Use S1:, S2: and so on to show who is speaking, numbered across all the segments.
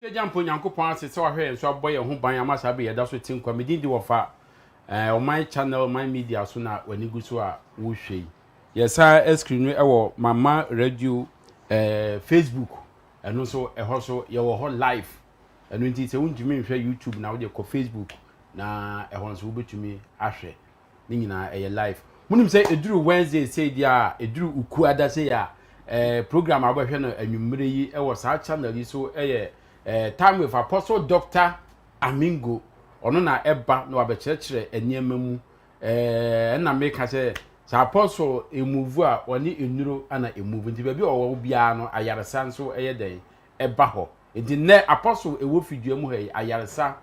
S1: Agya mpo Nyankopɔn ase sɛ wahwɛ yɛn so abɔ yɛn ho ban ama saa bere yɛda so te nkwa. Me din de wɔfa eh, Ɔman Channel, Ɔman Media so na w'ani gu so a wohwɛ yi. Yɛsan screen no wɔ Mama Radio eh, Facebook, ɛno nso ɛhɔ so yɛwɔ hɔ live. Ɛno nti sɛ wontumi nhwɛ YouTube na wode kɔ Facebook na ɛhɔ nso wobɛtumi ahwɛ. Ne nyinaa ɛyɛ live. Monim sɛ ɛduru Wednesday sei deɛ a, ɛduru Ukuada sei a, eh, program a wobɛhwɛ no anwummere yi wɔ saa channel yi so yɛ eh, Time with Apostle Dr. Amingo. Ɔno na ɛba na wabɛkyerɛkyerɛ nneɛma mu. Eh, ɛna meka sɛ sɛ apostle emuvu a ɔne nnuro ana emuvu nti baabi a ɔwɔ biara no ayaresa nso ɛyɛ dɛn ɛba hɔ. Nti nnɛ apostle ɛwɔ fidua mu ha yi ayaresa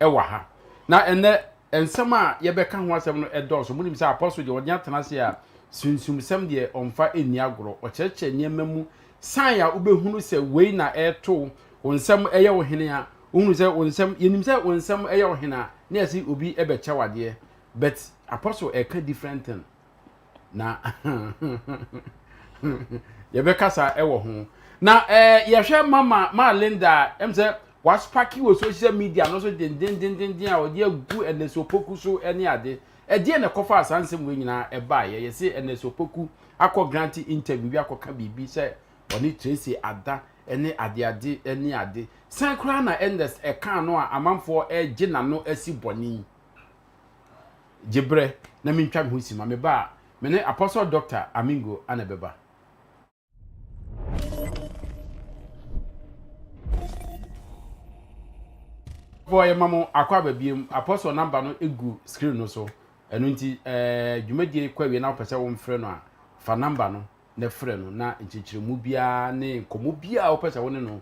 S1: wɔ ha. Na ɛnnɛ, nsɛm a yɛbɛka ho asɛm no dɔɔso. Monim sɛ apostle deɛ ɔde atena ase a, sunsumsɛm deɛ ɔmfa nni agorɔ. Ɔkyerɛkyerɛ nneɛma mu san a wobɛhunu sɛ wei na ɛreto wo, wo nsɛm yɛ wo hene a, wohunu sɛ wo nsɛm, yɛnim sɛ wo nsɛm yɛ wo hene a, na yɛse obi bɛkyɛ wo adeɛ. But apostle ɛka different thing. Na yɛbɛkasa ɛwɔ ho. Na eh, yɛhwɛ mama ma Linda a, ɛm sɛ waspaki wɔ social media no so dendendendenden a ɔde agu Ernest Opoku so ne ade. Ɛdeɛ na ɛkɔfaa saa nsɛm wei nyinaa ɛbaeɛ. Yɛse Ernest Opoku akɔ grant interview bi akɔka biribi sɛ ɔne Tracy ada ne adeade ne ade. Sɛn koraa na Ernest ɛkaa no a amanfoɔ ɛregye n'ano asi bɔne yi? Gye berɛ na mentwa me ho simma. Meba a, me ne Apostle Doctor Amingo na ɛbɛba. Foɔ yɛma mo akɔ aba biem. Apostle number no gu screen no so. Ɛno nti eh, dwumadie kɔ awie na wopɛ sɛ womfrɛ no a, fa number no na frɛ no na nkyerɛkyerɛmu biara ne nkɔmmɔ biara a wopɛ sɛ wo ne no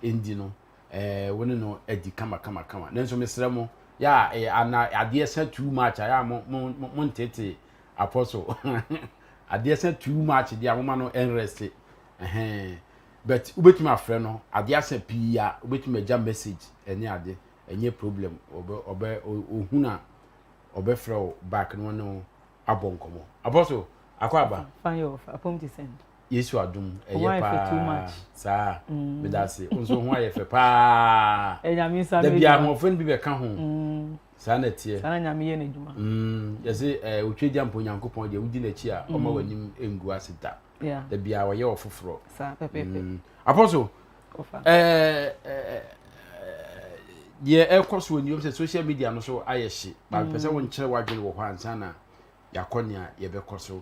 S1: ndi no, eh, wo ne no adi kama kama kama. Nanso mesrɛ mo, yɛ a ɛyɛ ana adeɛ sa too much a, yɛ a mo mo mo ntete apostle. Adeɛ sa too much deɛ a moma no ɛnrɛste. Ɛhɛn. But wobɛtumi afrɛ no, adeɛ asa pii a wobɛtumi agya message ɛne ade, ɛnyɛ problem. Ɔbɛ ɔbɛ ohun a ɔbɛfrɛ wo back na ɔne wo abɔ nkɔmmɔ. Apostle, akɔ aba.
S2: Fine yɛ ɔfa, apom te sɛn?
S1: Yesu adom ɛyɛ paa saa mm. meda ase wo nso ho ayɛ fɛ paa da bia ahoɔfɛ no bi bɛka ho mm. saa na ɛteɛ
S2: saa na nyame yɛ n'adwuma
S1: mm, yɛse eh, wotwa gya mpo nyankopɔn deɛ wodi n'akyi a ɔma w'anim ngu ase da da bia ɔyɛ ɔfoforɔ Apostle eh, eh, deɛ ɛkɔ so wɔ nniwam sɛ social media no so ayɛ hye ba mepɛ sɛ wonkyerɛ w'adwene wɔ hɔ ansa na yɛakɔ nea yɛbɛkɔ so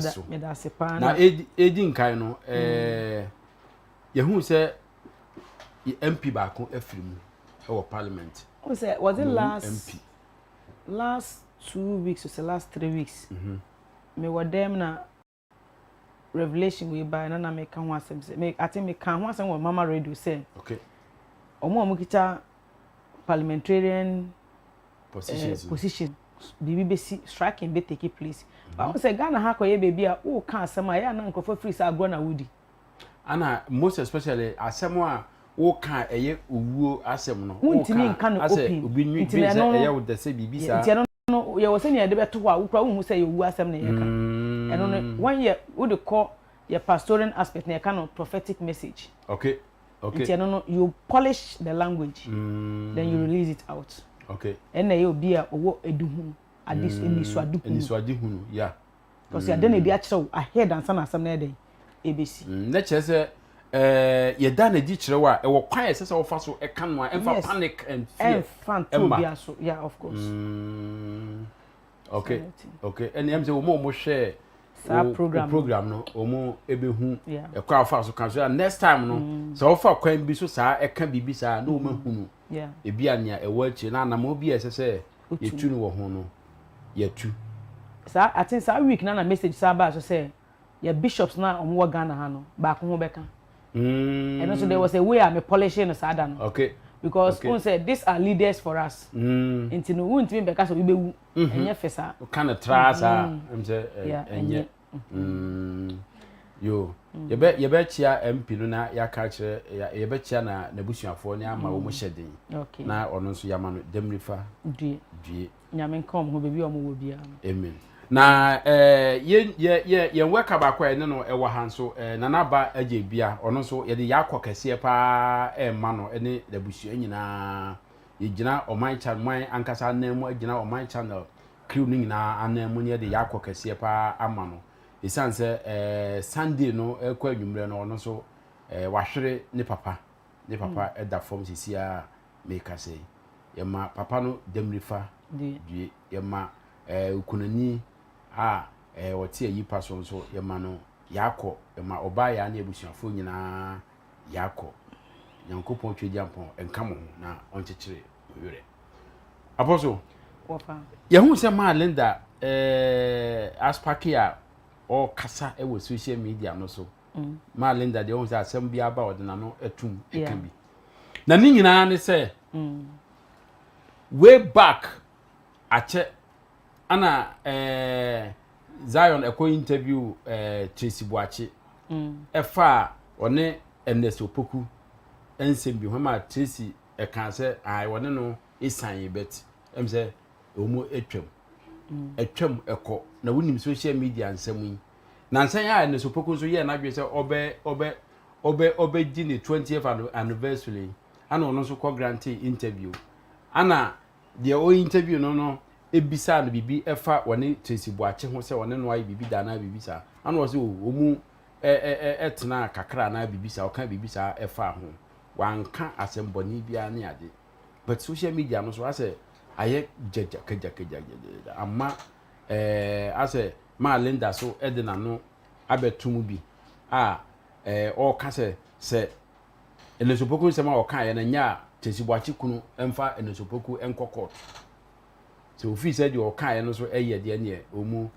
S1: so na ɛdi nkan no mm. yɛhu sɛ mp baako afiri mu wɔ parliament
S2: sɛ was it last mp last 2 weeks or last 3 weeks mewɔ dɛm na revelation wei bae na na meka ho asɛm sɛ me ate meka ho asɛm wɔ mama radio sɛ
S1: okay
S2: ɔmo a ɔmo kita parliamentarian
S1: positions
S2: eh, position biribi bɛsi striking bɛ take place mm -hmm. sɛ Ghana ha kɔyɛ baabi a woka asɛm a ɛyɛ ana nkurɔfoɔ firi sɛ agorɔ na wodi.
S1: Ana most especially asɛm a woka ɛyɛ owuo asɛm no
S2: wontumi nka no open
S1: obi nwi sɛ ɛyɛ wo dɛ sɛ biribi saa
S2: nti ɛno no yɛwɔ sɛnea yɛde bɛto hɔ a wokura wohu sɛ ɛyɛ owuo asɛm na yɛka ɛno no wɔn yɛ wode kɔ yɛ pastoral aspect na yɛka no prophetic message.
S1: Okay.
S2: Nti ɛno no you polish the language then you release it out. Ɛna ɛyɛ obi a ɔwɔ eduhunu ade enisoadehunu.
S1: Enisoadehunu yeah.
S2: Because yɛde na ebi akyerɛ wo ahead ansa na asɛm no yɛ dɛn ebesi.
S1: Na kyerɛ sɛ ɛɛ yɛda na edi kyerɛ wo a ɛwɔ kwan a ɛsɛ sɛ wɔfa so ɛka no a ɛnfa panic and fear.
S2: Ɛnfa nto obi aso, yeah, of course.
S1: Okay, ɛnna ɛm sɛ wɔn a wɔhwɛ
S2: saa program
S1: program no wɔn ebehu ɛkwan a wɔfa so kan so next time no sɛ wɔfa kwan bi so saa ɛka biribi saa na wɔn ahunu ebi a nea ɛwɔ akyire na anamɔ bi a ɛsɛ sɛ yɛtu no wɔ ho no yɛtu.
S2: Saa ati saa week na na message saa baa so sɛ yɛ bishops na wɔn wɔ Ghana ha no baako ho bɛka. Ɛno nso there was a way a me polish no saa da no. Because okay. N sɛ these are leaders for us. Nti no wuntumi bɛka sɛ obi bɛwu. Ɛnyɛ fɛ saa.
S1: Ka no tra saa ɛm sɛ ɛnyɛ. Yo yɛbɛ yɛbɛkyia MP no na yɛaka kyerɛ yɛbɛkyia na n'abusuafoɔ ne ama wɔn hyɛ den. Na ɔno nso yɛama no dɛmnifa
S2: due.
S1: Due.
S2: Nyame nka wɔn ho baabi a wɔn wɔ biara.
S1: Amen. Na eh, yɛn yɛ yɛ yɛn wɛka baako a yɛne no ɛwɔ ha nso eh, Nana Aba Agye Bia, ɔno nso yɛde yɛ akɔ kɛseɛ paa ɛrema no ɛne n'abusua nyinaa. Yɛgyina Ɔman Channel, man ankasa anan mu agyina Ɔman Channel crew no nyinaa anan mu ne yɛde yɛ akɔ kɛseɛ paa ama no. Ɛsiane sɛ eh, Sunday no ɛkɔ anwummerɛ no ɔno nso eh, wahwere ne papa. Ne papa ɛda fam sisi a mekasa yi. Yɛma papa no damirifa due. Yɛma eh, okunani a eh, ɔte ayi pa so nso yɛma no yaakɔ. Yɛma ɔbaa yaa ne abusuafoɔ nyinaa yaakɔ. Nyankopɔn Tweagyampɔn nka mo ho na ɔnkyekyere mo werɛ. Apostle, yɛhu sɛ maa Linda eh, aspake a ɔrekasa wɔ social media no so. Mm. Maa Linda deɛ ɔhu sɛ asɛm bi aba ɔde n'ano atum ɛka bi. Na ne nyinaa ne sɛ mm. way back akyɛ ana eh, Zion ɛkɔ interview eh, Tracy Boakye mm. ɛfa a ɔne Ernest Opoku nsɛm bi ho ma Tracy ɛka sɛ ae ɔne no esan bet ɛm sɛ wɔn atwam mm. atwam ɛkɔ na wonim social media nsɛm yi nansa yi a Ernest Opoku nso yɛɛ n'adwene sɛ ɔbɛ ɔbɛ ɔbɛ ɔbɛgye ne 20th anniversary ana ɔno nso kɔ grante interview ana deɛ ɔyɛ interview no no ebisaa no biribi ɛfa wɔne Tracy Boakye ho sɛ ɔne no ayɛ biribi da anaa biribi saa ana ɔsɛ o wɔn ɛtena kakra anaa biribi saa ɔka biribi saa ɛfa ho wanka asɛm bɔne biara ne ade but social media no so asɛ ayɛ gyagya kagya kagya gyagya ama ɛɛ asɛ maa Linda so ɛde n'ano abɛto mu bi a ɛɛ ɔreka sɛ sɛ Ernest-Opoku nsɛm a ɔkaeɛ no nyɛ a Tracy Boakye kunu mfa Ernest-Opoku nkɔ court. Sɛ ofii sɛ deɛ ɔkaeɛ no so ɛyɛ deɛ neɛ ɔmu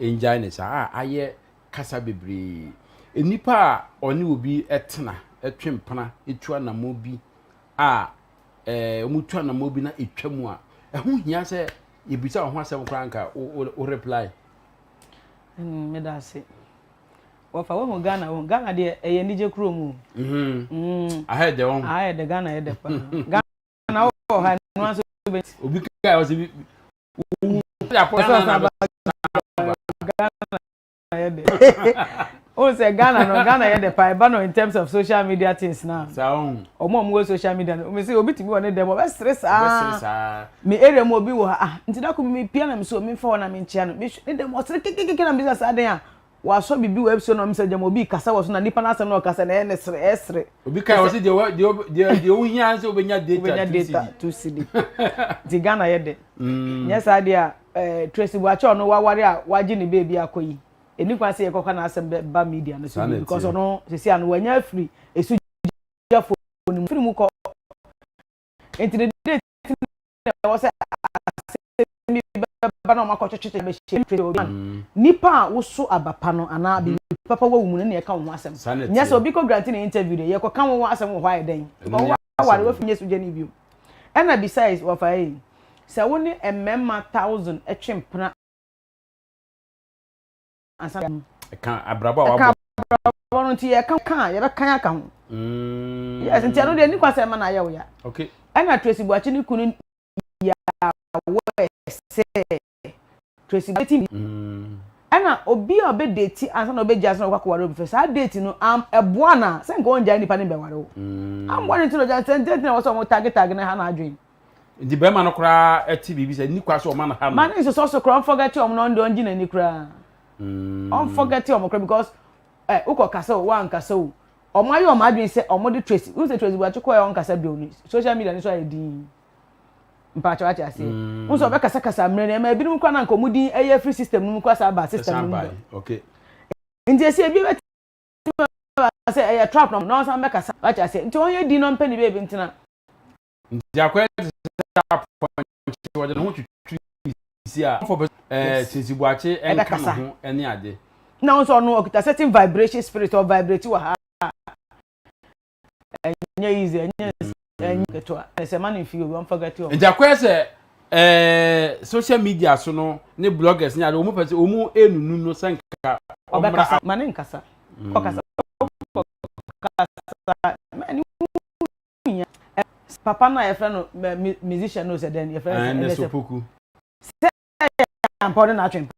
S1: ngyae ne saa a ayɛ kasa bebree. Nnipa a ɔne obi tena, twe mpena, tu anammɔn bi a ɛɛ wɔtu anammɔn bi na ɛtwa mu a, ɛho hia sɛ yɛbisa wo ho asɛm koraa nka wo reply.
S2: Meda ase. Wɔfa wohu Ghana wohu Ghana deɛ ɛyɛ anigye kurom o.
S1: Aha yɛ dɛ wɔn.
S2: Aha yɛ dɛ Ghana yɛ dɛ paa. Ghana wɔ ha no nso bɛ.
S1: Obi ka ɔsɛ bi.
S2: Ghana na Ghana yɛ dɛ. O sɛ Ghana no Ghana yɛ dɛ paa ɛba no in terms of social media things na.
S1: Saa wɔn.
S2: Ɔmo a ɔmo wɔ social media no omi sɛ obi tumi wɔ ne dɛm ɔbɛsere saa.
S1: Ɔbɛsere saa.
S2: Me area mu obi wɔ ha ah nti dako bi mi pia na mi so mi nfa hɔ na mi nkyia no mi ne dɛm ɔsere kekekeke na mi sɛ saa den a. Wasɔ biribi wɔ episode na ɔmo sɛ gyama obi kasa wɔ so na nipa n'asɛm na ɔkasa na ɛyɛ ne sere ɛsere.
S1: Obi kan ɔsi deɛ deɛ deɛ deɛ ohia sɛ obenya data
S2: obenya data 2 cedi nti Ghana yɛ dɛ. Nyɛ saa deɛ a ɛɛ Tracy Boakye ɔno waware a wagye ne beebi akɔ yi eni kwan sɛ yɛkɔka n'asɛm bɛ ba media no so bi because ɔno sisi ano wanya afiri esu gyafo no mu firi mu kɔ nti ne date na ɛwɔ sɛ asɛm bi bɛba na wɔn akɔtwetwe bɛhyɛ Tracy obi nipa a woso aba pa no anaa biribi papa wɔ wo mu no na ɛka wo ho asɛm nyɛ sɛ obi kɔ grant ne interview de yɛkɔka wo ho asɛm wɔ hɔ ayɛ dɛn because waware wafi nyɛ sogyani bio ɛna besides wɔfa yi sɛ wo ne mmarima 1000 twe mpena ansa
S1: ɛka abrabɔ a wabɔ
S2: abrabɔ no nti yɛka ka a yɛbɛkan aka ho yes nti ɛno deɛ ni kwa sɛ ɛma no ayɛ wo ya.
S1: Okay.
S2: Ɛna Tracy Boakye ne kunu yɛ aware sɛ Tracy Boakye ɛna obi a ɔbɛ date ansa na ɔbɛgye ansa na ɔkɔ akɔware obi fɛ saa date no am ɛboa na sɛ nka ɔngyae nipa ne mbɛware wo amboa ne nti na ɔgyae sɛ date na ɛwɔ sɛ ɔmo tag tag ne ha na adwene.
S1: Nti bɛrima no koraa ɛte biribi sɛ ni kwa sɛ ɔma no ha no.
S2: Ma ne nsosɔ so koraa ɔnforget ɔmo na ɔno deɛ ɔngye n'ani koraa ɔnforget ɔmo koraa because ɛ wokɔ kasa o wankasa o ɔmo ayɛ ɔmo adwene sɛ ɔmo de Tracy n sɛ Tracy Boakye kɔɛ ɔnkasa bio no social media no so ayɛ din mpakyɛ wate aseɛ n sɛ ɔbɛkasakasa mmerɛ no ɛma ebinom koraa na nka ɔmo din ɛyɛ free system no mu koraa saa ba system no mu
S1: ba okay.
S2: Nti esi ebi bɛtumi sɛ ɛyɛ trap na ɔsan bɛkasa wate aseɛ nti ɔnyɛ din na ɔmpɛ ne beebi ntena.
S1: Nti akɔyɛ te sɛ apɔnkye wɔde ne ho twitwi si a ɔfɔ ɛɛ Tracy Boakye ɛnka ne ho ɛne ade.
S2: Na nso ɔno ɔkuta certain vibration spirit ɔ vibrate wɔ ha ɛnyɛ easy ɛnyɛ ɛnyɛ ketewa ɛsɛ ma ne fi obi ɔnfa gati ɔmo.
S1: Nti akɔyɛ sɛ ɛɛ social media so no ne bloggers ne ade wɔn pɛ sɛ wɔn enunu no sɛ nka
S2: ɔbɛkasa ma ne nkasa ɔkasa ɔkasa ma ne hia papa no a yɛfrɛ no musician no sɛ dɛn yɛfrɛ no
S1: sɛ Ernest Opoku
S2: sɛ ɛyɛ ampa ɔne n'atwe.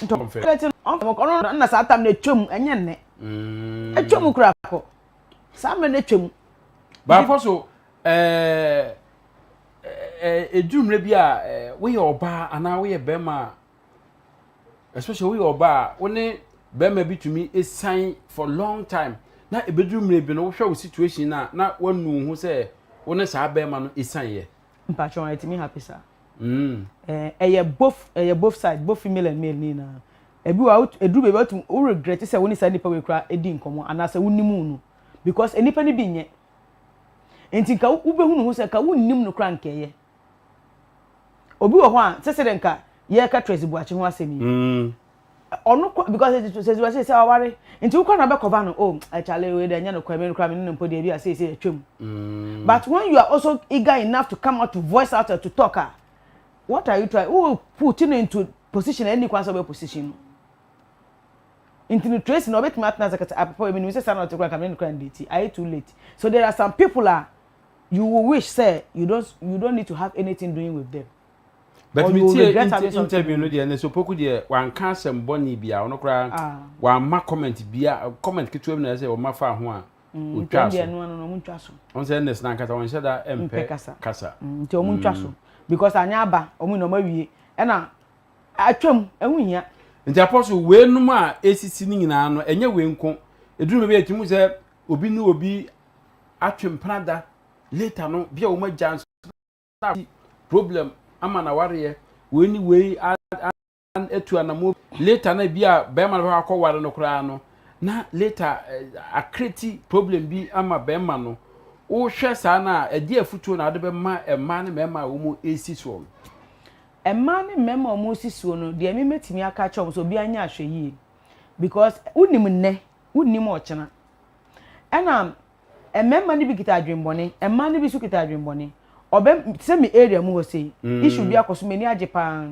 S2: Nti ɔno na saa tam no atwam, ɛnyɛ nnɛ. Atwam koraa kɔ. Saa mmerɛ no atwam.
S1: Baako so ɛɛ ɛduru mmerɛ bi a woyɛ ɔbaa anaa woyɛ bɛrima a, especially woyɛ ɔbaa a, wo ne bɛrima bi tumi san for long time na ɛbɛduru mmerɛ bi no, wohwɛ wo situation no a, na woanu wo ho sɛ wo ne saa bɛrima no san yɛ.
S2: Mpakyɛw, ɛtumi happy saa. Ɛyɛ both side, both female and male ni nyinaa. Ebi wa eduru baabi otum wo regret sɛ wo ne saa nipa wei kura edi nkɔmɔ anaasɛ wo nim no, because nipa no bi nyɛ nti nka wobɛhu ne ho sɛ nka wonnim no kora nkɛyɛ. Obi wɔ hɔ a sɛ dɛ nka yɛreka Tracy Buakye ho asɛm yi, ɔno kɔ because Tracy Buakye sɛ ɔware nti wokɔ na bɛkɔba no, oh ɛkyale wei dɛ ɛnyɛ no kɔ ɛmɛ no kora me ne no mpo deɛ bi a seesei atwam. But when you are also eager enough to come out to voice out and to talk, ah, what are you trying? Who put you into position ɛni kwan sɛ ɔbɛ position no? Nti no Tracy na ɔbɛtumi atena sɛ kɛtɛ apapa ebi nim sɛ saa na ɔte kora nka me ne no kora ndate, ayɛ too late. So there are some people ah, you will wish say you don't need to have anything doing with them.
S1: But me tie interview no deɛ ne so Poku deɛ, wanka asɛm bɔne bia, ɔno koraa wamma comment bia, comment ketewa bi na ɛsɛ ɔma fa ho a
S2: otwa so. Ɔmo ntwa so.
S1: Ɔn sɛ ns na nkasa wɔnhyɛ da mpɛ
S2: kasa.
S1: Kasa.
S2: Nti ɔmo ntwa so because anya aba ɔmo na ɔmo awie ɛna atwam, ɛho hia.
S1: Nti Apostle, weinom a esisi ne nyinaa no, ɛnyɛ wei nko. Eduru baabi a etumi sɛ obi ne obi atwe mpena da, later no bi a wɔn agya nso na problem ama na wareɛ wei ni wei atu anamo, later na bi a bɛrima no bɛkɔ akɔware no koraa no, na later acreate problem bi ama bɛrima no. Wohwɛ saa na ɛde afutuo na ade bɛma mmaa ne mmarima a wɔn esi soɔ no?
S2: Mmaa ne mmarima a wɔn si soɔ no deɛ, mi mɛtumi aka kyerɛ wɔn sɛ obi anya ahwɛ yie, because wonim nnɛ, wonim ɔkyena. Ɛna mmarima no bi kita adwembɔne, mmaa no bi nso kita adwembɔne. Ɔbɛ sɛ mi area mu hɔ sei, issue bi akɔ so, m'ani agye paa.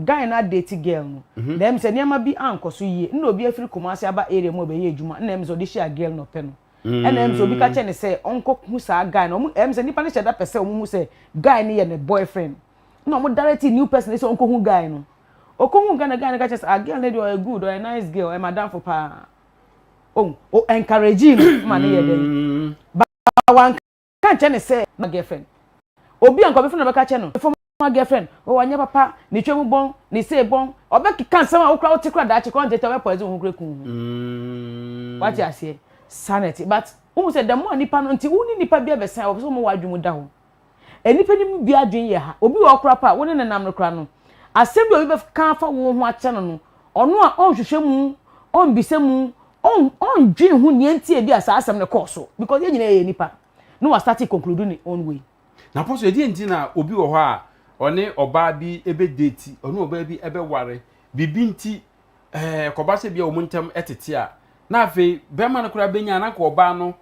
S2: Guy na date girl no na ɛm sɛ nneɛma bi ankɔ so yie, nna obi afiri Kumasi aba area mu a ɔbɛyɛ adwuma, nna ɛm sɛ ɔde hyia girl no, ɔpɛ no, ɛna ɛm sɛ obi ka kyerɛ ne sɛ ɔnkɔ hu saa guy no. Ɔmo ɛm sɛ nipa no hyɛ da pɛ sɛ ɔmo hu sɛ guy no yɛ ne boyfriend, na ɔmo direct new person sɛ ɔnkɔ hu guy no. Ɔkɔ hu guy no, guy no ka kyerɛ sɛ, ah, girl no deɛ ɔyɛ good, ɔyɛ nice girl, ɔyɛ madamfo paa. O o encourage no ma ne yɛ dɛ ba wanka nkyɛn ne sɛ ma girlfriend obi a nka ɔbɛfɛ na ɔbɛka kyɛ no former girlfriend o, wanyɛ papa, ne twɛ mu bɔn, ne se bɔn, ɔbɛkeka nsɛm a wokura wote kura daakye kora ntɛtɛ ɔbɛ poison ho kura kun ho. Wate aseɛ? Sanity. But wohu sɛ dɛm a nipa no nti wo ne nipa bi abɛsan a wɔpɛ sɛ wɔn wɔ adwene mu da hɔ. Nipa no mu bi adwene yɛ ha. Obi wɔ ɔkora pa a wo ne ne nam no kora no, asɛm bi a obi bɛka afa wo ho akyɛ no no, ɔno a ɔnhwehwɛ mu, ɔnbisa mu, ɔndwen ho nea nti ebi a saa asɛm no kɔɔ so, because yɛn nyinaa yɛ nipa na wa start conclude ne own way.
S1: Na Apostle, ɛdeɛ nti na obi wɔ hɔ a ɔne ɔbaa bi ɛbɛ date, ɔne ɔbaa bi ɛbɛware, biribi nti kɔba sɛ bi a wɔn ntam ɛtete a, na afei bɛrima no koraa bɛnya anaka ɔbaa no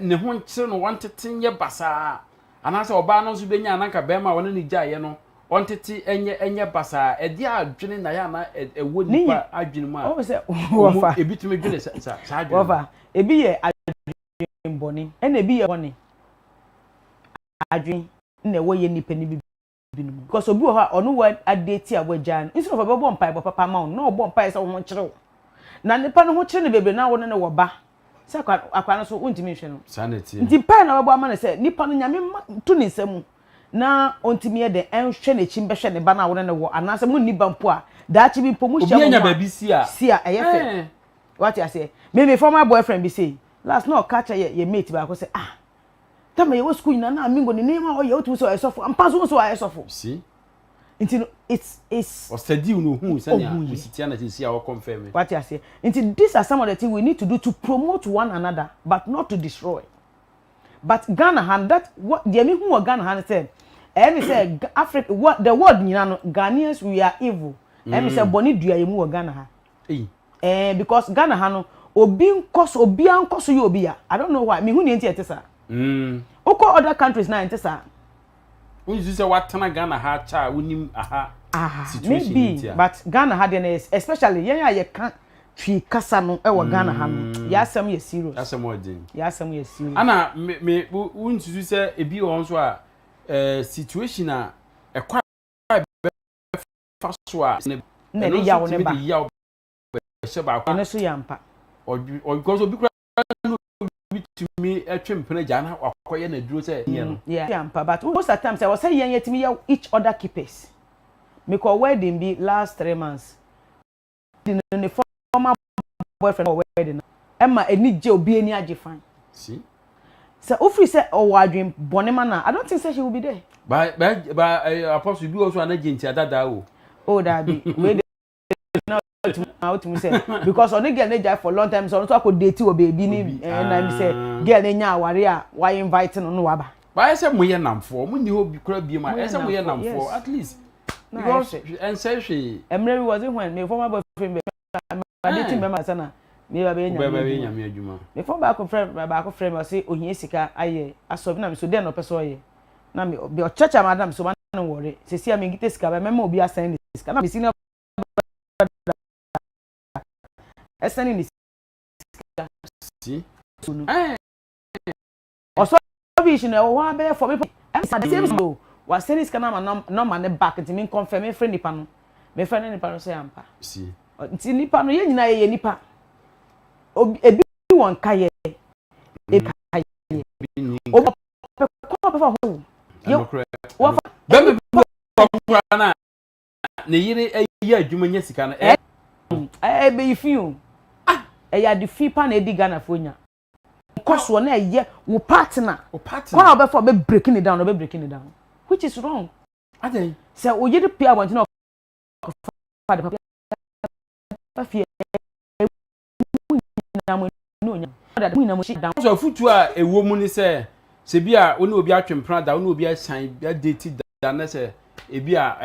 S1: ne ho nkyerɛ no, wɔntete nyɛ basaa, anaasɛ ɔbaa no nso bɛnya anaka bɛrima a ɔne ne gyaeɛ no ɔntete ɛnyɛ basaa? Ɛdeɛ adwene na yɛ ana ɛwɔ nipa adwene mu a
S2: ɔwɔ sɛ wɔfa
S1: ebi tumi dwene saa adwene?
S2: Wɔfa ebi yɛ adwene bɔne, ɛna ebi yɛ bɔne adwene na ɛwɔ yɛ nipa ni bi binom, because obi wɔ hɔ a ɔno wɔ adate a wagyaa no nso na ɔbɛbɔ mpaebɔ papa ma wo, na ɔbɔ mpae sɛ wo ho kyerɛ wo, na nipa no ho kyerɛ no bebree na wo ne no wɔ ba sɛ akwa no so wontumi nhwɛ no.
S1: Saa na ɛteɛ.
S2: Nti mpae na wɔbɔ ama no sɛ nipa no Nyame ma to ne nsa mu na ɔntumi yɛ dɛ ɛnhwɛ n'akyi mbɛhwɛ ne ba no a wo ne no wɔ, anaasɛ mo nni ba mpo a, daakye bi mpo mo hyia
S1: obi anya
S2: mo ho a
S1: baabi si a
S2: si a ɛyɛ fɛ. Wate aseɛ? Me former boyfriend bi sei last na ɔka kyerɛ yɛ mate baako sɛ, ah, tama yɛwɔ sukuu nyinaa na Amingo ne nneɛma a ɔyɛ, wotumi sɛ ɔyɛ sɔfo ampa so, nso ɔyɛ sɔfo.
S1: Si
S2: Nti no it's
S1: ɔsɛdiw no ohun sɛnea
S2: Ohun yɛ.
S1: osi tia na sisi a ɔkɔnfɛm.
S2: Wate aseɛ? Nti these are some of the things we need to do to promote one another but not to destroy. But Ghana ha no, that what deɛ mi hu wɔ Ghana ha no sɛ ɛyɛ mi sɛ Africa, what the world nyinaa no, Ghanaians, we are evil. Ɛyɛ mi sɛ bɔnne dua yɛ mu wɔ Ghana ha.
S1: Eyi.
S2: Because Ghana ha no, obi nkɔ so, obiara nkɔ so yɛ obi ya. I don't know why, mi hu nea nti ɛte saa. Wokɔ other countries na ɛnte saa.
S1: Wonsu sɛ watena Ghana ha kyɛ a, wonim aha
S2: Ah,
S1: situation
S2: maybe
S1: nti a.
S2: But Ghana ha deɛ no, especially yɛn a yɛka Twi kasa no ɛwɔ Ghana ha no, yɛ asɛm yɛ serious.
S1: Asɛm ɔden.
S2: Yɛ asɛm yɛ serious.
S1: Ana me wonsusu sɛ ebi wɔ hɔ nso a situation a ɛkɔ a ɛbɛfa so a ne
S2: Na
S1: Ɛno
S2: ɛde
S1: nso
S2: yaw ne
S1: tumi
S2: ba.
S1: de yaw bɛhyɛ baako.
S2: Ɛno so yɛ ampa.
S1: Because obi koraa ne obi tumi twe mpena gyaa na wakɔyɛ n'aduro sɛ nyɛ no.
S2: Yeah, yɛ ampa, but most of the times ɛwɔ sɛ yɛn yɛtumi yɛ each other keepers. Mekɔ wedding bi last 3 months. Wedding no, ne former boyfriend wɔ wedding no, ɛma ani gye, obi ani agye fine.
S1: See?
S2: Sɛ ofiri sɛ ɔwɔ adwen bɔne ma na, I don't think say she will be there.
S1: Ba Apostle bi wɔ so a na gye nti adada o.
S2: Oh daabi, wei de na wotumi sɛ because ɔne girl ne gya for long time, so ɔno nso akɔ date wɔ beebi ne
S1: Obi,
S2: ɛna mi
S1: ah.
S2: sɛ girl ne nya aware a wa invite no no waba.
S1: Baayɛ sɛ moyɛ namfoɔ, mo nni hɔ bi kora biem a,
S2: Moyɛ
S1: ɛyɛ sɛ moyɛ
S2: namfoɔ,
S1: namfoɔ
S2: yes.
S1: at least.
S2: Na
S1: Because
S2: ayɛ fɛ.
S1: ɛnsɛ hwee.
S2: Mmerɛ bi was it when my former boyfriend bɛ ma dating bɛma sɛ na me ba bɛyɛ
S1: Wobɛyɛ
S2: Nyame adwuma.
S1: Nyame adwuma.
S2: Me phone baako frɛ me, ɔse ohia sika ayɛ asɔ bi na me so den na ɔpɛ sɛ ɔyɛ na me ɔkyerɛkyerɛ ma na me so ma no wɔre sisi a me nkita sika bɛ mɛma obi asɛn ne sika na me senior brother ɛsɛn ne sika.
S1: See?
S2: So no
S1: Eh,
S2: ɔsɔ bi no ɛwɔ hɔ abɛyɛ fɔ me ɛmsa de same o wasɛn sika na ama nɔma ne back, nti me nkɔnfɛ me frɛ nipa no, me frɛ ne nipa no sɛ ampa.
S1: See?
S2: Nti nipa no, yɛn nyinaa yɛyɛ nipa. Obi ebi wɔ nka yɛ ebi ka yɛ obi ɔpɛ kɔ ɔpɛ fa ho yɛ.
S1: Ɛnokorɛ.
S2: Wɔfa.
S1: Bɛrima bi wɔ koraa na ne yere yɛ adwuma nya sika no.
S2: Ɛ ɛ ɛbɛyi fi o, ɛyɛ ade fi pa na edi Ghana fo nya nkɔ soɔ na ɛyɛ wo partner.
S1: O partner.
S2: Kwan a ɔbɛfa ɔbɛ breaking it down, ɔbɛ breaking it down, which is wrong.
S1: Adɛn?
S2: Sɛ o yere pia abɔnten na ɔkɔfa de papa fie mu nyinaa mo ani onya mu nyinaa mo akyi down.
S1: So afutuo a ɛwɔ mu ne sɛ bi a wo ne obi atwe mpena da, wo ne obi asan adeti da, na sɛ ebi a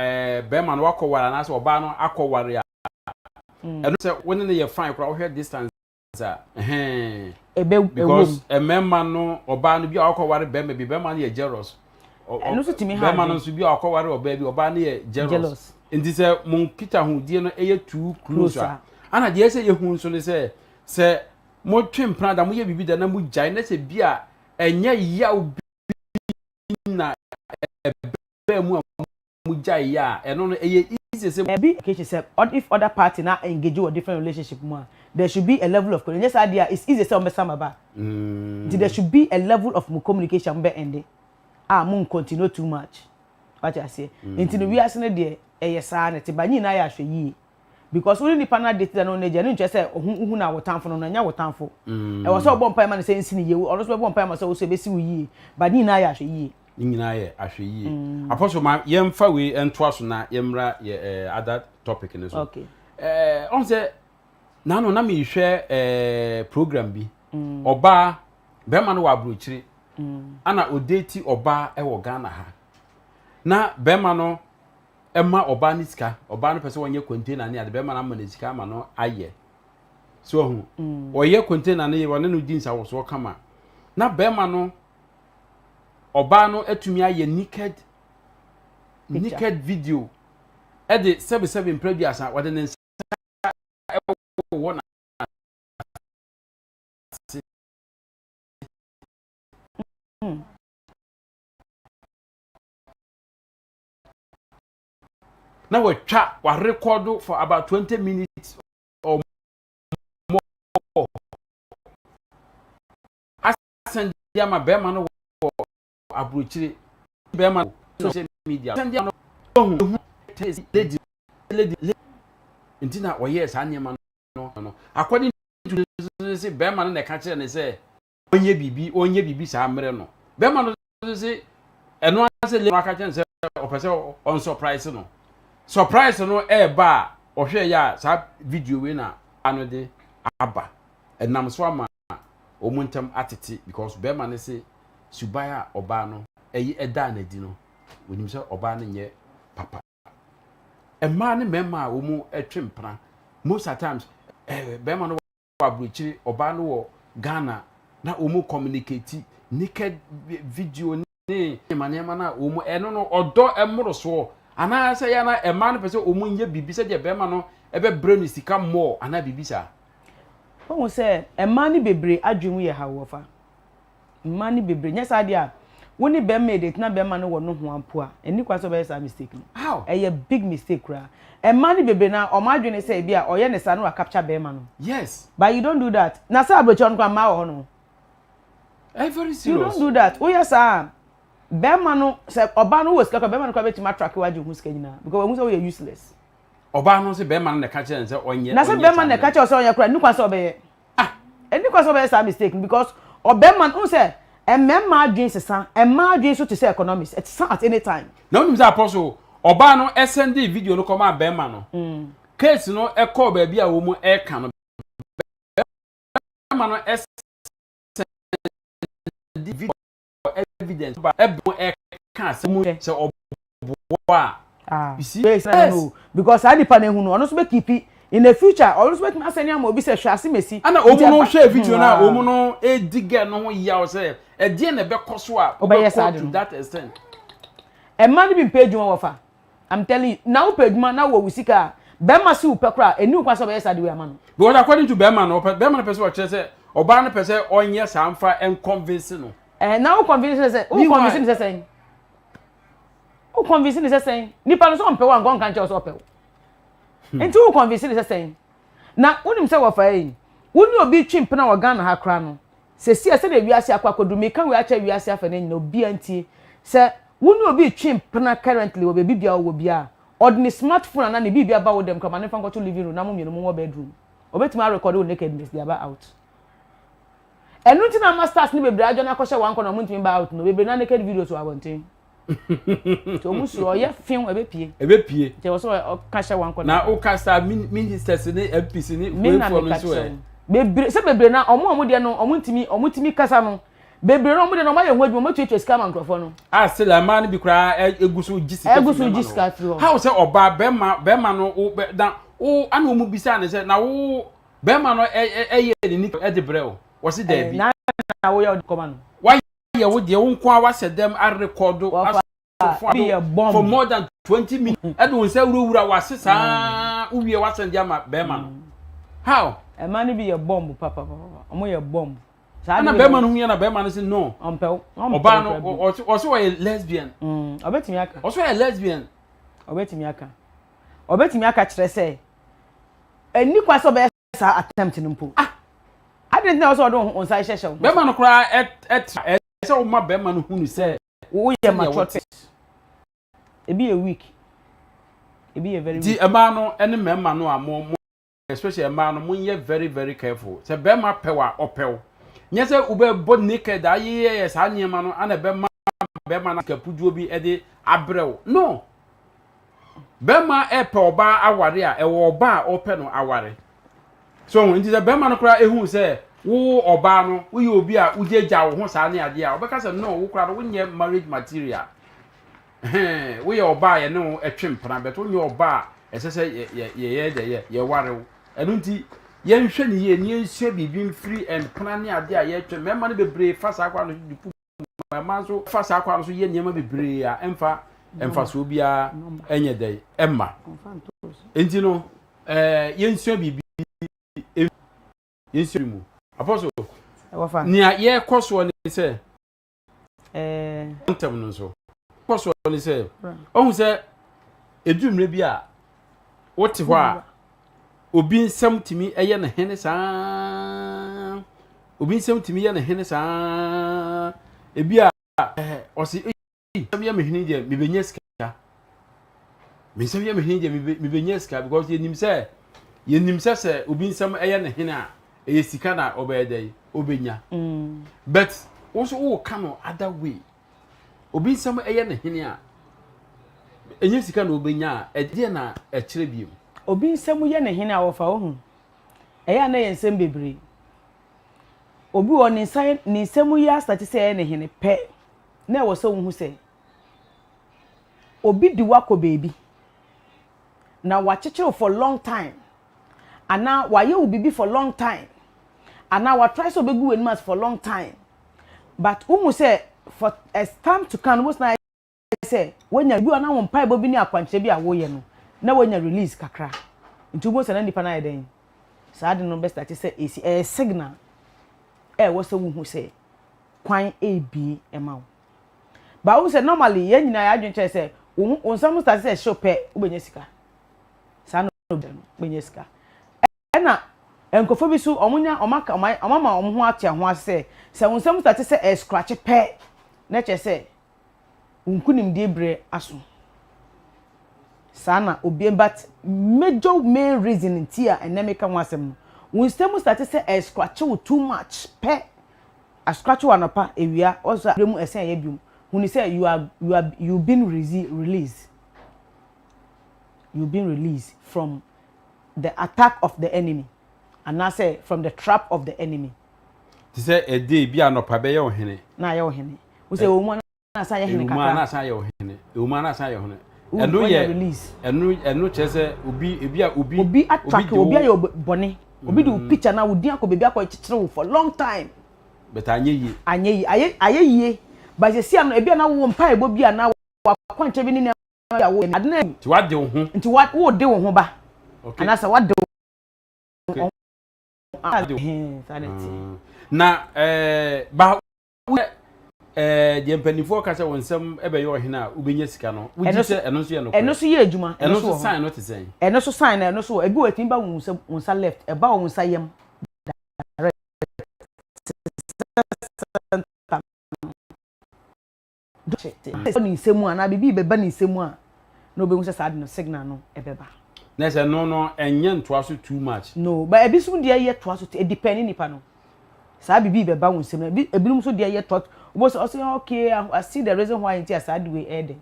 S1: bɛrima no wakɔ ware anaasɛ ɔbaa no akɔ ware a, ɛno sɛ wo ne no yɛ fine koraa, wohwɛ distance a ɛhɛn.
S2: Ebe ɛwɔ mu.
S1: Because mmarima no, ɔbaa no bi a wakɔ ware bɛrima bi, bɛrima no yɛ jealous.
S2: Ɛno nso tumi ha
S1: Bɛrima no
S2: adwene.
S1: nso bi a wakɔ ware ɔbaa bi, ɔbaa no yɛ jealous.
S2: Jealous.
S1: Nti sɛ mo nkitahodie no ɛyɛ too close a,
S2: Closer.
S1: ana deɛ ɛsɛ yɛhu nso ne sɛ motwe mpena da, moyɛ biribi da na mogyae na sɛ bi a ɛnyɛ yaw bi na ɛbɛɛ mu a mogyae yɛ a, ɛno no ɛyɛ easy sɛ
S2: Ɛbi communication sɛ if other party na engage wɔ different relationship mu a, there should be a level of communication. Nyɛ saa deɛ a, it's easy sɛ ɔmo bɛsa ma ba. Nti there should be a level of mu communication bɛ ɛnde a mo continue too much, wate aseɛ? Nti no wiase no deɛ, ɛyɛ saa na te ba nyinaa yɛ ahwɛ yie, because wone nipa no ade ti da no no agya no nkyerɛ sɛ ɔho uhu na wotamfo no ɛnyɛ wotamfo. Ɛwɔ sɛ ɔbɔ mpae ma no sɛ nsi ne yie, ɔno nso bɛbɔ mpae ma sɛ wo so ɛbɛsi wo yie, but ne nyinaa yɛ ahwɛ yie.
S1: Ne nyinaa yɛ ahwɛ yie. Apostle, ma yɛmfa wei ntoa so na yɛmmra yɛ other topic no so.
S2: Okay.
S1: Ɔn sɛ nano na mehwɛ program bi, ɔbaa bɛrima no wɔ aburokyire ana ɔdate ɔbaa ɛwɔ Ghana ha, na bɛrima no ɛma ɔbaa no sika. Ɔbaa no pɛ sɛ wɔnyɛ container ne ade, bɛrima no ama no sika ama no ayɛ so. Ɔho ɔyɛ container no yɛ, ɔne no di nsawɔsoɔ kama, na bɛrima no, ɔbaa no atumi ayɛ naked
S2: picture.
S1: Naked video ɛde sɛbisɛbi mpere 30 wɔde ne nsa ɛwɔ n'ase. Na watwa warecord for about 20 minutes or more asɛn di ama bɛrima no wɔ aburokyire. Bɛrima no social media sɛn di ama no ɔhu lady lady lady nti na ɔyɛɛ saa nneɛma no. According to sɛ bɛrima no na ɛka kyerɛ ne sɛ ɔnyɛ biribi saa mmerɛ no, bɛrima no sɛ ɛno asɛ lady no aka kyerɛ ne sɛ ɔpɛ sɛ ɔnsurprise no. Surprise no ɛɛba a, ɔhwɛ yɛ a, saa video wei na ano de aba, ɛnam so ama wɔn ntam atete, because bɛrima no sɛ suban a ɔbaa no ɛyi ɛdaa n'adi no, onim sɛ ɔbaa no nyɛ papa. Mmaa ne mmarima a wɔn twe mpena, most at times bɛrima no wɔ aburokyire, ɔbaa no wɔ Ghana, na wɔn communicate naked video ne nneɛma nneɛma na wɔn ɛno no ɔdɔ ɛmoro soɔ, anaasɛ yɛn na mmaa no pɛ sɛ wɔn nyɛ biribi sɛdeɛ bɛrima no ɛbɛbrɛ no sika more anaa biribi saa?
S2: Wɔn sɛ mmaa no bebree adwene mu yɛ ha, wɔfa mmaa no bebree nyɛ saa deɛ a Wo ne bɛrima yɛ date na bɛrima no wɔ nohoa mpo a, ɛnni kwan sɛ ɔbɛyɛ saa mistake no.
S1: How?
S2: Ɛyɛ big mistake koraa. Mmaa no bebree no ara, wɔn adwene ne sɛ ebi a ɔyɛ ne saa na wa capture bɛrima no. But you don't do that. Na sɛ aburokyire hɔ no koraa mmaa wɔ hɔ nom.
S1: Ɛyɛ very serious.
S2: You don't do that. Woyɛ saa a, bɛrima no, sɛ ɔbaa no wɔ sika koraa, bɛrima no koraa bɛtumi atrake wo agye wo ho sika nyinaa because wahu sɛ woyɛ useless.
S1: Ɔbaa no sɛ bɛrima no na ɛka kyerɛ no sɛ ɔnyɛ.
S2: Na sɛ bɛrima no na ɛka kyerɛ wo sɛ ɔnyɛ koraa, ɛnni kwan sɛ ɔbɛyɛ.
S1: Ah!
S2: Ɛnni kwan sɛ ɔbɛyɛ saa mistake no because ɔbɛrima no, wohu sɛ mmarima adwene sesa, mmaa adwene nso te sɛ economics, ɛsesa at any time.
S1: Na wonim sɛ Apostle, ɔbaa no sɛndee video no kɔmaa bɛrima no, case no kɔɔ baabi a wɔn reka no, bɛrima no sɛndee video evidence ba ɛbɛn ɛka asɛm sɛ ɔboa
S2: a. You see? Yes. Because saa nipa na ehu no, ɔno nso bɛ keep in the future, ɔno nso bɛtumi asɛn ama obi sɛ hwɛ ase mesi.
S1: Ɛna wɔn no hwɛ video no a wɔn no edi girl no ho yaw sɛ ɛdeɛ na ɛbɛkɔ so a
S2: wobɛkɔ
S1: to that extent.
S2: Mmaa no bi mpɛ adwuma wɔfa. I'm telling you, na wopɛ adwuma na wɔ wo sika a, bɛrima si wo pɛ koraa, ɛni wo kwan sɛ ɔbɛyɛ saa de wei ama no.
S1: Because according to bɛrima no, ɔpɛ bɛrima no pɛ sɛ ɔkyerɛ sɛ ɔbaa no pɛ sɛ ɔnyɛ saa nfa nconvince no.
S2: Ɛɛ na wo convince ne sɛ, wo convince ne sɛ sɛn? Wo convince ne sɛ sɛn? Nipa no sɛ ɔmpɛ wo a nka ɔnka nkyerɛ wo sɛ ɔpɛ wo. Hmm. Nti wo convince ne sɛ sɛn? Na wonim sɛ wɔfa yi, wo ne obi twe mpena wɔ Ghana ha koraa no, Seesei a sɛdeɛ wiase akɔ akɔduru, meka wei akyerɛ wiase afa no nyinaa, obiara ntie. Sɛ wo ne obi retwe mpena currently wɔ baabi biara ɔwɔ biara a, ɔde ne smart phone anaa ne biribi aba wo dɛm koraa ma no mfa nkɔto living room na mo mmienu monwɔ bedroom. Ɔbɛtumi arekɔde wo nakedness de aba out. Ɛno nti na ama stars no bebree adwane akɔhyɛ one corner a wɔntumi mba out no, bebree no ara naked videos wɔ abɔnten. Nti wɔn suro ɔyɛ few ɛbɛpie.
S1: Ɛbɛpie.
S2: Nti ɛwɔ sɛ ɔka hyɛ one corner.
S1: Na woka saa ministers ne MPs ne weifoɔ no nso ɛ.
S2: Bebree sɛ bebree na wɔn a wɔn deɛ no wɔn ntumi wɔn ntumi kasa no bebree na wɔn deɛ no wɔn ayɛ ho adwuma wɔn atuatua sika ama nkurɔfoɔ no.
S1: A still mmaa no bi koraa egu so gye sika
S2: egu so gye sika firi hɔ.
S1: How sɛ ɔbaa bɛrima bɛrima no wo bɛ na wo ana wɔn bisa ne sɛ na wo bɛrima no ɛyɛ ne ni ɛde brɛ o wɔsi dɛbi.
S2: Na na woyɛ ɔde kɔma no.
S1: Yɛ wo deɛ wo nko ara wahyɛ dɛm arekɔdo asofo ado for more than 20 minutes ɛde wo nsa wurawura wase saa wowie wasɛn de ama bɛrima no how.
S2: Ɛma no bi yɛ bomb papapapa ɔmo yɛ bomb.
S1: Ɛna bɛrima no hu yɛ na bɛrima no sɛ no
S2: ɔmpɛw
S1: ɔbaa no ɔsɛ ɔyɛ lesbian.
S2: Ɔbɛtumi aka.
S1: Ɔsɛ ɔyɛ lesbian.
S2: Ɔbɛtumi aka ɔbɛtumi aka kyerɛ sɛ ɛni kwan sɛ ɔbɛyɛ saa attempt no mpo.
S1: Ah!
S2: Adɛn nti na ɛwɔ sɛ ɔde wo nsa hyehyɛ wo ho?
S1: Bɛrima no koraa ɛtra ɛsɛ sɛ woma bɛrima no hunu sɛ
S2: woyɛ mature test. Ebi yɛ weak. Ebi yɛ very weak.
S1: Nti mmaa no ne mmarima no a mo mo especially mmaa no monyɛ very very careful. Sɛ bɛrima pɛ wo a ɔpɛ wo. Nyɛ sɛ wobɛbɔ naked ayeyɛyɛ saa nneɛma no ana ɛbɛma bɛrima no sikapuduo bi de abrɛ wo. No! Bɛrima ɛpɛ ɔbaa aware a, ɛwɔ ɔbaa a ɔpɛ no aware. So nti sɛ bɛrima no koraa ehu sɛ wo ɔbaa no woyɛ obi a wogyagya wo ho saa ne adeɛ a, ɔbɛka sɛ no wo koraa no wonyɛ marriage material. Hɛn, woyɛ ɔbaa a yɛne wo ɛtwe mpena but wonyɛ ɔbaa a ɛsɛ sɛ yɛyɛ dɛ yɛ yɛware wo. Ɛno nti yɛnhwɛ ne yie na yɛnsua biribi mfiri mpena ne adeɛ a yɛtwe. Mmarima no bebree fa saa kwan no de pu Mmaa nso fa saa kwan no so yɛ nneɛma bebree a ɛmfa mfasoɔ biara nyɛ dɛn ɛmma. Nti no ɛɛ yɛnsua biribi yɛnsua mu. Apɔso nea yɛrekɔ soɔ ne sɛ ntɛm no nso kɔ soɔ ne sɛ ɔhu sɛ ɛduru mmerɛ bi a wote hɔ a obi nsɛm tumi yɛ ne hene saa obi nsɛm tumi yɛ ne hene saa ebi a ɔsi eyi nsɛm yɛ me hene deɛ mebɛnya sika me nsɛm yɛ me hene deɛ mebɛnya sika because yɛnim sɛ yɛnim sɛ sɛ obi nsɛm yɛ ne hene a ɛyɛ sika na ɔbɛyɛ dɛ ɔbɛnya mm. but wo nso woka no other way Obi nsɛm yɛ no hene a, ɛnyɛ sika na ɔbɛnya a, ɛdeɛn na ɛkyerɛ bio?
S2: Obi nsɛm yɛ no hene a, wɔfa wo ho. Ɛyɛ a na ɛyɛ nsɛm bebree. Obi wɔ hɔ, ne nsa ne nsɛm yɛ asate sɛ ɛyɛ ne hene pɛ, na ɛwɔ sɛ wohu sɛ obi de wo akɔ baabi na wakyekyere wo for long time anaa wayɛ wo biribi for long time anaa watry sɛ ɔbɛgu w'anim ase for long time. But wohu sɛ for a time to come no wobɛtumi ayɛ sɛ woanya bi wɔ na wo mpaebɔ bi ne akwankyerɛ bi a woyɛ no na woanya release kakra nti wobɛhu sɛ na nipa no ayɛ dɛn saa ade no bɛstarte sɛ ɛsi ɛyɛ signal a ɛwɔ sɛ wohu sɛ kwan ɛrebie ɛma wo. But wohu sɛ normally yɛn nyinaa yɛn adwene kyerɛ sɛ wo wo nsa mu start sɛ ɛhyew pɛ wobɛnya sika. Saa na obi no wobɛnya sika. Ɛna nkurɔfoɔ bi so wɔn nya wɔn aka wɔn ama wɔn ho ate ho ase sɛ sɛ wo nsa mu start sɛ ɛscratch pɛ na kyerɛ sɛ wo nkunimdie berɛ aso. Saa na obi but major main reason nti a ɛnɛ meka ho asɛm no wo nsa mu start sɛ ɛscratch wo too much pɛ ascratch wo anɔpa ewia ɔsɔ abere mu ɛsɛn ɛyɛ biom huni sɛ you are you been released, you been released from the attack of the enemy anaasɛ from the trap of the enemy.
S1: Te sɛ ɛde bi anɔpa bɛyɛ ɔhene.
S2: Na ayɛ ɔhene wosɛ ɛwɔ mu a na asan yɛ hene
S1: kakra. Ɛwɔ mu a na asan yɛ ɔhene, ɛwɔ mu a na asan yɛ ɔhene. Ɛno yɛ ɛno ɛno kyerɛ sɛ obi ebi a obi
S2: obi attack obi ayɛ bɔne, obi de wo picture na wo din akɔ beebi akɔ kyekyere wo for long time.
S1: But anyɛ yie.
S2: Anyɛ yie, ayɛ ayɛ yie, but sisi ano ebi a na wo mpa ebo bi a na wakwankyɛ bi ne nneɛma bi a wo ade na.
S1: Nti wade wo ho.
S2: Nti wa wo de wo ho ba. Anaasɛ wade wo ho. Saa na ti.
S1: Na ba deɛ mpanimfoɔ ka sɛ wɔn nsɛm bɛyɛ ɔhene a wobɛnya sika no, wogye sɛ ɛno nso yɛ nokorɛ?
S2: Ɛno nso yɛ adwuma.
S1: Ɛno nso sign no te sɛn?
S2: Ɛno nso sign no, ɛno nso wɔ ebi wɔ etumi ba wɔn nsa wɔn nsa left, ɛba wɔn nsa yam direct center no ne nsam a anaa biribi bɛba ne nsam a na obehu sɛ saa de no signal no ɛbɛba.
S1: Na sɛ no ɛnyɛ ntoa so too much?
S2: No, but ebi nso deɛ yɛ toa so, edepend nipa no. Saa biribi bɛba wɔn nsam, ebi ebinom nso deɛ yɛ toa wọ́n sɛ ɔsɛ okay, I see the reason why nti a saa de wei ɛyɛ den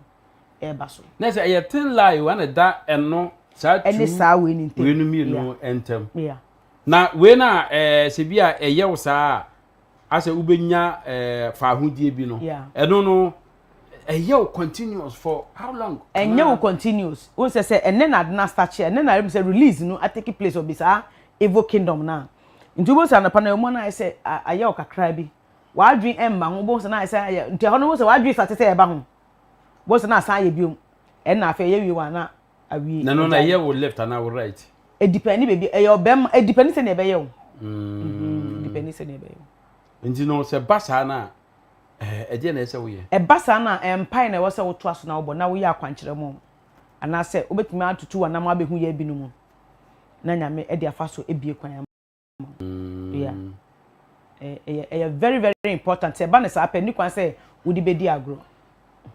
S2: ɛɛba so.
S1: Na sɛ ɛyɛ thin line wɔn na da ɛno saa
S2: tu ɛne saa wei ni ntɛm
S1: wei no mmienu ntɛm. Na wei na sɛ bi a ɛyɛ wo saa a asɛ wobɛnya faahodie bi no, ɛno no ɛyɛ wo continuous for how long?
S2: Ɛnyɛ wo continuous. Wọ́n sɛ ɛnɛ na ade na start kyɛ ɛnɛ na ɛmu sɛ release no atake place of bi saa evil kingdom na nti wọ́n sɛ anapa na ɛmu na ayɛ sɛ ayɛ wo kakra bi wadwin ɛmma ho wọ́n sɛ na ayɛ sɛ ayɛ nti ɛhɔ no wọ́n sɛ wadwin start sɛ ɛba ho wọ́n sɛ na asan ayɛ biom ɛna afei ɛyɛ wie wa na awie.
S1: Na no na ɛyɛ wo left anaa wo right?
S2: Edepend beebi ɛyɛ ɔbɛn edepend sɛ nea ɛbɛyɛ o. Edepend sɛ nea ɛbɛyɛ
S1: o. Nti no sɛ ba saa na ɛdeɛ na ɛsɛ woyɛ?
S2: Ɛba saa na mpae na ɛwɔ sɛ wotoa so na wobɔ na woyɛ akwankyerɛ mu anaasɛ wobɛtumi atutu w'anam abɛhu yɛ binom na Nyame ɛde afa so ebie kwan ama. Yeah, ɛyɛ very very important sɛ ɛba ne saa pɛ ni kwan sɛ wode bɛdi agorɔ.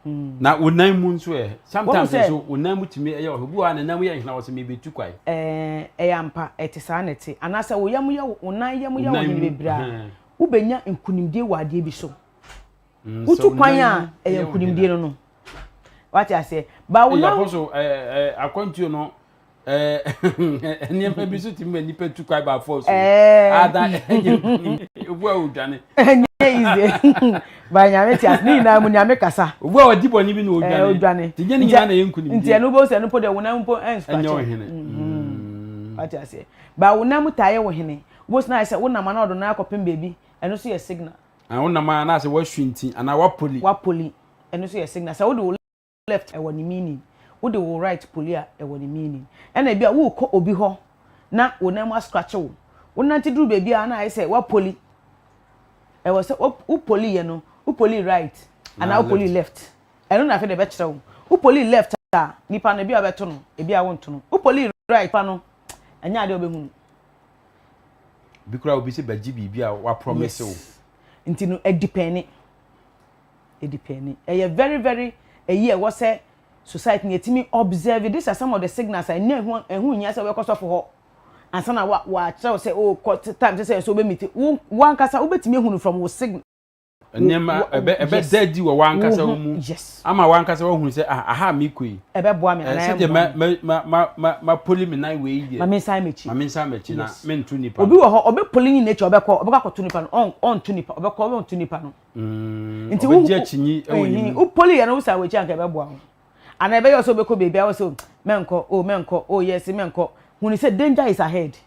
S1: Na wo nan mu nso ɛ, sometimes nso wo nan mu tumi ɛyɛ ɔhɔ bi wɔ ha ne nan mu yɛ nhena wɔ sɛ mebetu kwae.
S2: Ɛyɛ ampa, ɛte saa na ɛte anaasɛ wo yam yɛ wo nan yam yɛ wo hene bebree a wobɛnya nkunimdie wɔ adeɛ bi so. Wotu kwan a ɛyɛ nkunimdie no wate aseɛ
S1: ba wo nan so akwantuo no nneɛma bi so tumi ma nipa tu kwan by force ada ɛnyɛ obu a odwane.
S2: Ɛnyɛ easy ba Nyame te ase ne nyinaa mu Nyame kasa.
S1: Obu a ɔdi bɔnne bi na odwane.
S2: Odwane.
S1: Ti nye ne nyinaa na ɛyɛ nkunimdie.
S2: Nti ɛno bɔ sɛ ɛno po deɛ wo nan mpo ɛnscratch.
S1: Ɛnyɛ ɔhene.
S2: Wate aseɛ ba wo nan mu taa yɛ wo hene wo sena ayɛ sɛ wo nam ana ɔdo nan akɔpem baabi, ɛno nso yɛ signal.
S1: Ah, wo nam a na asɛ woahwinti anaa woapoli.
S2: Woapoli, ɛno nso yɛ signal. Sɛ wode wo left ɛwɔ ne meaning, wode wo right poli a ɛwɔ ne meaning. Ɛna ebi a wokɔ obi hɔ na wo nan mu ascratch wo, wo nante duru baabi a na ayɛ sɛ woapoli, ɛwɔ sɛ wo poli yɛ no, wo poli right anaa wo poli left, ɛno na afei de ɛbɛkyerɛ wo. Wo poli left a nipa no ebi a bɛto no, ebi a wonto no. Wo poli right, nipa no ɛnyɛ adeɛ a wobɛhu no.
S1: Bi koraa obi sɛ bɛgye biribi a wapromise wo.
S2: Nti no ɛdepend ɛdepend ɛyɛ very very ɛyi ɛwɔ sɛ society na yɛtumi observe. These are some of the signals a ɛnyɛ ɛho nyia sɛ wɔkɔ sɔfo hɔ ansa na wa wakyerɛw sɛ o kɔ time sɛ sɛ ɛsɛ wobɛmeet wo wankasa wobɛtumi ehunu from wo signal.
S1: Nneɛma ɛbɛ da di wɔ wankasa wo mu ama wankasa wahunu sɛ ah, aha mi kɔ yi.
S2: Ɛbɛboa mi anaa
S1: ɛmboa mi. Sɛdeɛ ma ma ma ma ma poli mi nan wei deɛ.
S2: Ma mi nsan m'akyi.
S1: Ma mi nsan m'akyi na mi nto nipa.
S2: Obi wɔ hɔ ɔbɛ poli nyi n'akyi, ɔbɛkɔ akɔto nipa no, ɔnto nipa, ɔbɛkɔ ɔnto nipa no.
S1: Nti wo ɔbɛgye akyinyi ɛwɔ ne mu.
S2: Wo poli yɛ no wosan w'akyi anka ɛbɛboa wo anaa ɛbɛyɛ sɛ ɔbɛkɔ beebi a wɔ sɛ mɛnkɔ o mɛnkɔ o yes mɛnkɔ huni sɛ danger is ahead.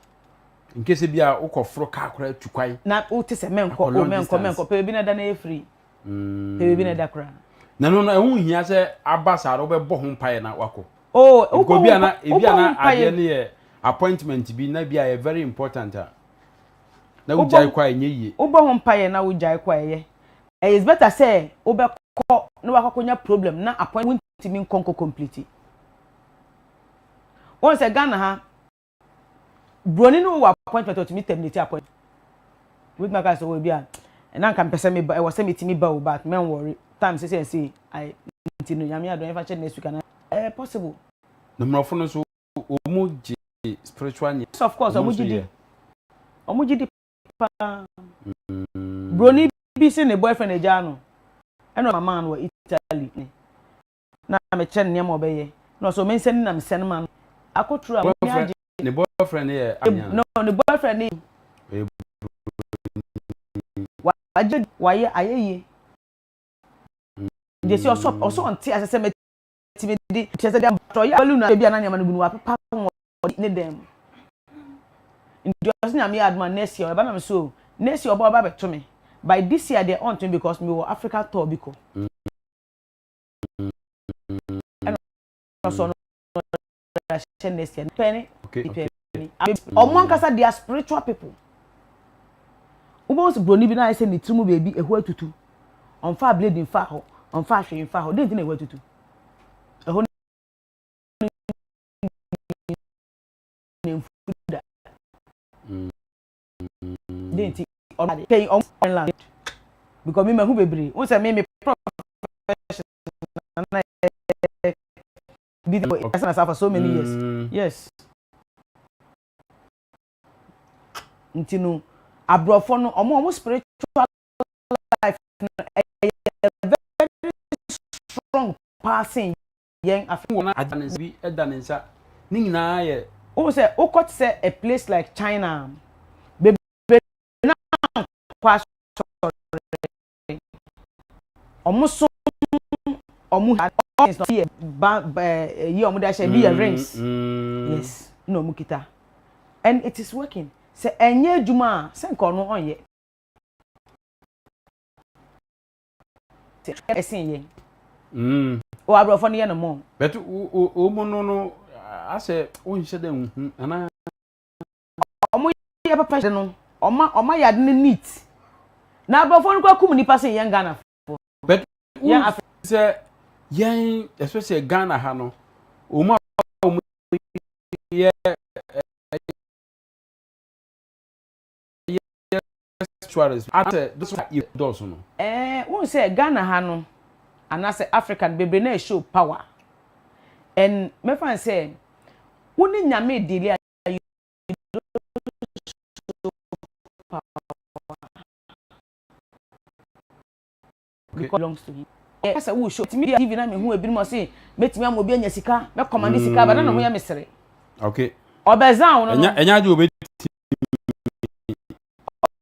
S1: Nkese bi a wokɔ foro kaa koraa tu kwan.
S2: Na wote sɛ mɛnkɔ o mɛnkɔ mɛnkɔ pɛ beebi na da na yɛ free. Pɛ beebi na da koraa.
S1: Na no ɛho hia sɛ aba saa no wobɛbɔ ho mpaeɛ na wakɔ.
S2: Oh, wobɔ ho
S1: ebi ana ebi ana adeɛ no yɛ appointment bi na bi a yɛ very important a na wogyae kɔ a ɛnyɛ yie.
S2: Wobɔ ho mpaeɛ na wogyae kɔ a ɛyɛ. It's better sɛ wobɛkɔ. Wobɛkɔ na wakɔkɔnya problem na appointment wontumi nkɔ nkɔ complete. Wɔn sɛ Ghana ha, broni no wɔ appointment, ɔtumi terminate appointment. Wobɛtumi aka sɛ wɔ bi a ɛna nka mpɛ sɛ meba, ɛwɔ sɛ metumi ba o, but men worry, time sɛ sɛ ɛsɛ ayi nti no, Nyame adom, yɛfa kyɛ next week ana ɛyɛ possible.
S1: Na mmorɔfo no nso, wɔn gye spiritual
S2: Yes, of course, ɔmo gye di, ɔmo gye di paa. Broni bi si ne boyfriend agya no, ɛna mama no wɔ Italy na mekyerɛ ne nneɛma ɔbɛyɛ na ɔsɛ ɔmɛ nsɛn na mesɛn ma no akɔturu a mo agye.
S1: Ne boyfriend yɛ anya?
S2: No, ne boyfriend ne wagye, wayɛ ayɛ yie nti esi ɔsɔ ɔsɔ ɔnte ase sɛ mɛtumi di kyerɛ sɛ de abatɔ yɛ abalu na ebi a na nneɛma no bi no wapepa wɔ ne dan mu. Nti ɔsɛ Nyame yɛ adoma, next year ɔba na me so next year ɔba abɛto me. By this year deɛ, ɔnto me because me wɔ Africa tour bi kɔ. Ɛna ɔsɔ no ahyɛ next year pɛ ne pɛ ne ɔmo ankasa, they are spiritual people. Wobɛhu sɛ broni bi na ayɛ sɛ ne tiri mu beebi ɛhɔ atutu, ɔnfa blade nfa hɔ, ɔnfa ahwee nfa hɔ, den ti na ɛhɔ atutu ɛhɔ na nfu da den ti ɔno ade pɛyin ɔmo land because mi ma hu bebree n sɛ mi profession na bi ɛsɛ na for so many years. Yes, nti no aborɔfo no, ɔmo spiritual life no ɛyɛ very strong passing yɛn afi.
S1: Wɔn agya ne nsa bi ɛda ne nsa ne nyinaa yɛ.
S2: Wɔn sɛ wokɔ te sɛ a place like China, bebree na kɔ asɔre, ɔmo so ɔmo yɛ ba ɛɛ yi ɔmo de ahyɛ bi yɛ rings. Yes, na ɔmo kita and it is working. Sɛ ɛnyɛ adwuma a, sɛ nka ɔno ɔnyɛ ɛsen yɛn. O, aborɔfo no yɛ no mɔ.
S1: Bɛto o mu no asɛ wonhyɛ dɛ nhu anaa.
S2: Ɔmo yɛ papa de no, ɔma yɛ ade no neat na aborɔfo no kɔ kum nipa sen yɛn Ghana fo.
S1: But
S2: yɛn Afri
S1: sɛ yɛn, especially Ghana ha no, wɔn a wɔn yɛ yɛ spiritualist asɛ dɔsɔ yɛ dɔɔso no.
S2: Ɛɛ, wɔn sɛ Ghana ha no anaasɛ Africa no, bebree na show power and mɛfa n sɛ wo ne Nyame deal a, you don't show power because it belongs to him. Ɛ sɛ wo show timi TV na mehu ebinom ɔse mɛtumi ama obi anya sika, mɛ command sika ba na ne ho yɛ mesere. Ɔbɛzan wo no.
S1: Ɛnyɛ adi obi ti.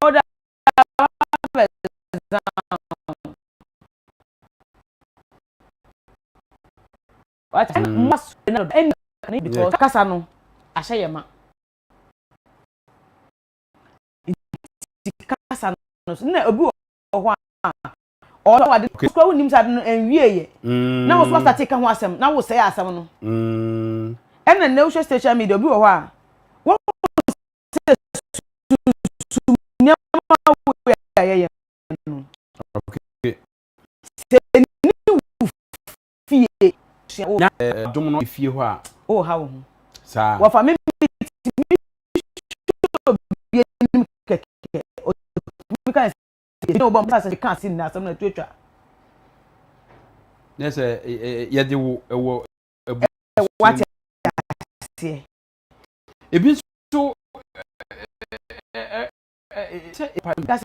S2: Ɔda ɔbɛzan wate mo aso na ɛna because kasa no ahyɛ yɛ ma nti kasa no so na obi wɔ hɔ a ɔwɔ ade kura wo nim sɛ ade no nwie yɛ na wo so asate ka ho asɛm na wo sɛe asɛm no. Ɛna na wohwɛ social media, obi wɔ hɔ a wɔn sɛ sunsum nneɛma wo a yɛyɛ no sɛ ni wo fie sua wo
S1: na dom no fie hɔ a
S2: o ha wo ho
S1: saa
S2: wɔfa me mi hwɛ obi anim kɛkɛ, otumi ka sɛ ne wɔbɔ mpa sɛ ka ase nyinaa asɛm na ɛto atwa.
S1: Ne sɛ yɛde wo ɛwɔ
S2: abu wate aseɛ.
S1: Ebi nso sɛ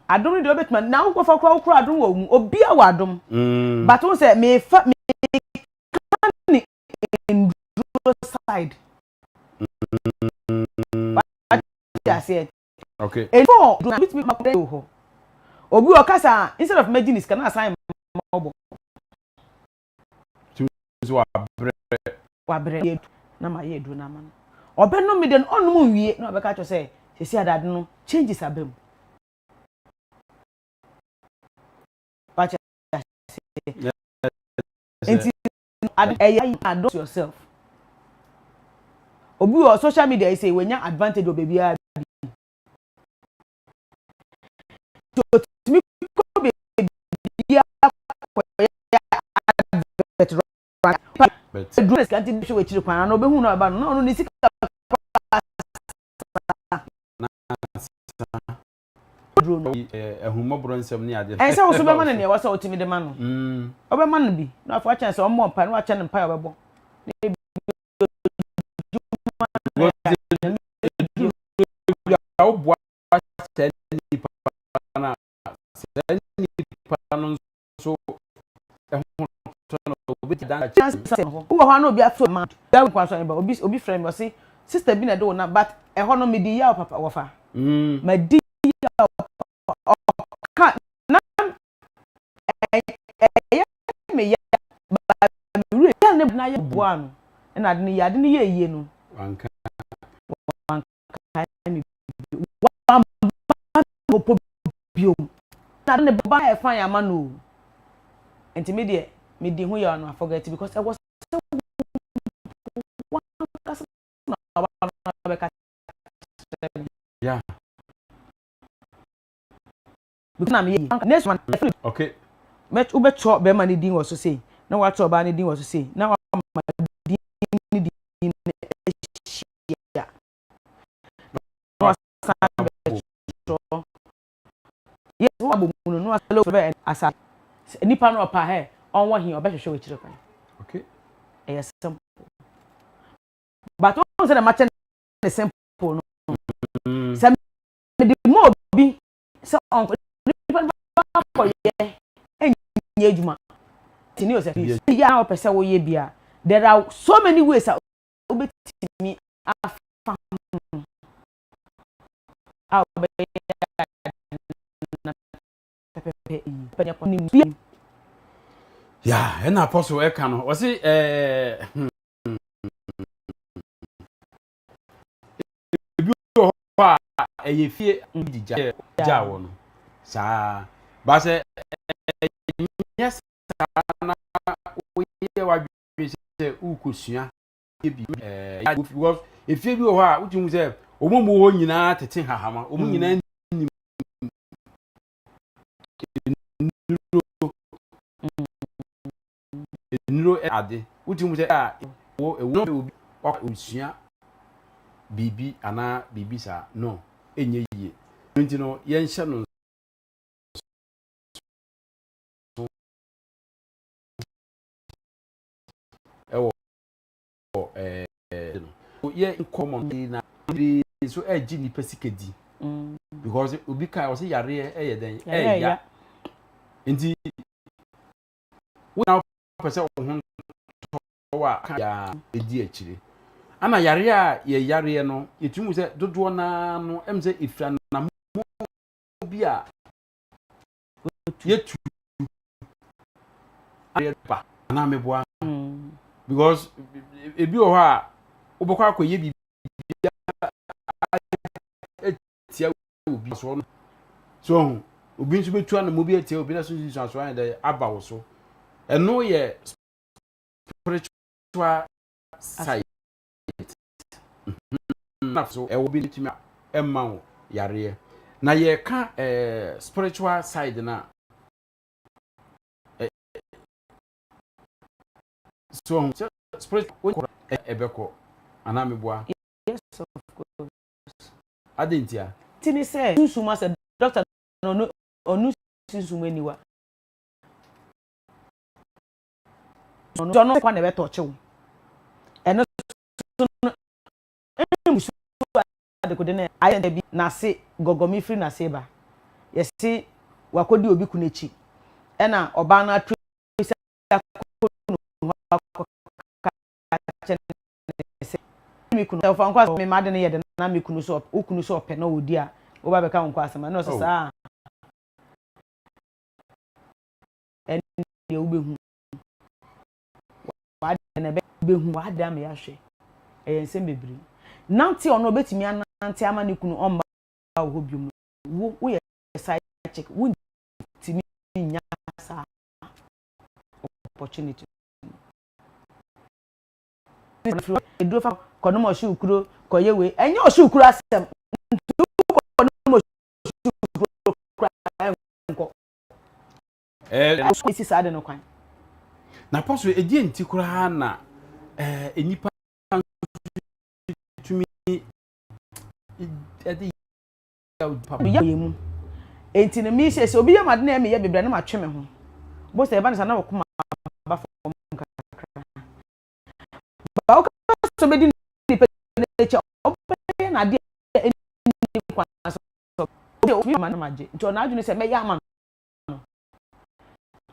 S2: adom no deɛ, wobɛtumi na wokɔfa kora wokora adom wɔ mu, obia wɔ adom, but wo sɛ mefa meka ne nduro side wate aseɛ. Ɛnfɔ bitumi ma wɔ hɔ obi wɔ kasa, instead of mɛgye ne sika na asan ma ɔbɔ.
S1: So wabrɛ.
S2: Wabrɛ na ma yɛ aduro no ama no, ɔbɛnom mi de no, ɔnom nwie na ɔbɛka kyerɛ sɛ sisi adade no changes aba mu wate aseɛ. Nti ade ɛyɛ adom yourself. Obi wɔ social media yi sɛ wɔnya advantage wɔ baabiara bi nti otumi kɔ baabiara kɔyɛ. Aduro na sika nti hwɛ w'akyiri kwan ana ɔbɛhu na ɔba no na ɔno ne sika
S1: aduro no. Ahummɔborɔ nsɛm ne ade.
S2: Ɛnsɛ wo so bɛma no nea ɛwɔ sɛ wotumi de ma no. Wobɛma no bi na afei wakyɛ no sɛ ɔmmɔ mpae na wakyɛ no mpae a ɔbɛbɔ. Na ebi
S1: adwuma na woboa saa nipa no a, saa nipa no nso ho tɔ no, obɛti
S2: adanse. Wowɔ hɔ a na obi ato ma nkwa so ba obi obi frɛ me, ɔse sister bi na ɛde wo na, but ɛhɔ no medi yaw papa wɔfa. Madi yaw papa, ɔka na ɛyɛ me ya ba me wura ne na yɛ boa no ɛna ade no yɛ ade no yɛ yie no.
S1: Wanka.
S2: Wanka me bio, wamba mpo bio na ade ne ba yɛ fine ama no o. Nti me deɛ, medi ho yɛ no, I forget because ɛwɔ sɛ wankasa na wabɛka kyerɛ me. Because na meyɛ next one. Wobɛtwerɛ bɛrima no din wɔ so sei na woatwerɛ ɔbaa no din wɔ so sei na wama din ne din no ahyia na wasan bɛtwerɛ, yes, wabɔ mu no na wasan bɛ asa nipa no ɔpa hɛ ɔnwɔ he ɔbɛhwehwɛ wɔ akyire kwan. Ɛyɛ simple, but wɔn sɛ na makyɛ ne simple no sɛ mede ma obi sɛ ɔnkɔ nipa no akɔyɛ ɛnyɛ adwuma tini o sɛ yɛ a wɔpɛ sɛ wɔyɛ bia, there are so many ways a wobɛtumi afa ho a wobɛyɛ na pɛpɛpɛ yi.
S1: Ya, ɛna Apostle ɛka no, ɔse ebi wɔ hɔ a ɛyɛ fie di gya gya wɔ no saa baasɛ ɛnyɛ saa na woyɛ w'adwene sɛ wokɔsua bi because efie bi wɔ hɔ a wotumi sɛ wɔn mu wɔ hɔ nyinaa tete hahama, wɔn nyinaa nim nnuro nnuro ade, wotumi sɛ a wɔ ewu obi wakɔsua biribi anaa biribi saa no ɛnyɛ yie. Nti no yɛnhyɛ no nso ɛwɔ no yɛ nkɔmɔ na bebree nso ɛgye nipa sika di because obi ka ɔsɛ yareɛ ɛyɛ dɛn, ɛyɛ nti wo na wopɛ sɛ wo ho ntɔ a ka yaa ɛdi akyire ana yareɛ a yɛyareɛ no, yɛtumi sɛ dodoɔ naa no ɛm sɛ ɛfiri anamo bi a yɛtu ba anaa meboa because ebi wɔ hɔ a wobɛkɔ akɔyɛ biribi atia obi so no so ɔho obi nso bɛtu anamo bi atia obi na so nsusuanso ayɛ dɛ aba wo so. Ɛno yɛ spiritual side na so ɛwɔ bi tumi ɛma wo yareɛ na yɛka spiritual side na so ɔho sɛ spiritual ɛbɛkɔ anaa meboa?
S2: Yes, of course.
S1: Adi ntia?
S2: Ti ni sɛ sunsum asɛ doctor na ɔno ɔno sunsum aniwa ɔno ɔno kwan na ɛbɛtɔ ɔkyew ɛno so no ɛmusu adekode no ayɛ bi n'ase gɔgɔmi firi n'ase ba yɛsi wakɔdi obi kunu akyi ɛna ɔbaa no atu sɛ akɔ no hɔ akɔka kyɛ ne sɛ mi kunu ɔfa nkɔ asɛm mi ma ade no yɛ de na mi kunu so wo kunu so ɔpɛ na ɔdi a woba bɛka wo nkɔ asɛm ɛna ɔsɛ saa ɛne deɛ wobɛhu wade na ɛbɛ bɛhu wade ama yɛahwɛ. Ɛyɛ nsɛm bebree nante ɔno obɛtumi anante ama ne kunu ɔmba wɔ hɔ biom no, wo woyɛ side chick, wontumi nya saa opportunity. Eduro fa kɔnum ɔhyew kuro kɔyɛ wei, ɛnyɛ ɔhyew kuro asɛm nti kɔnum ɔhyew kuro kura ɛnkɔ esi saa de no kwan.
S1: Na Apostle, ɛdeɛ nti koraa na Nnipa nso tumi de yaw papa.
S2: Yɛ mu. Enti no mi sɛ obi yɛ ma de na ɛmɛ yɛ bebree na ma twe me ho. Bo sɛ ɛba ne sa na wɔkoma aba fam kakra. Ba wo ka sɛ ɔbɛdi nipa n'akyi a, ɔbɛyɛ n'adeɛ a ɛnni kwan so. Obi ma no ma gye. Nti ɔno adwene sɛ mɛyɛ ama no.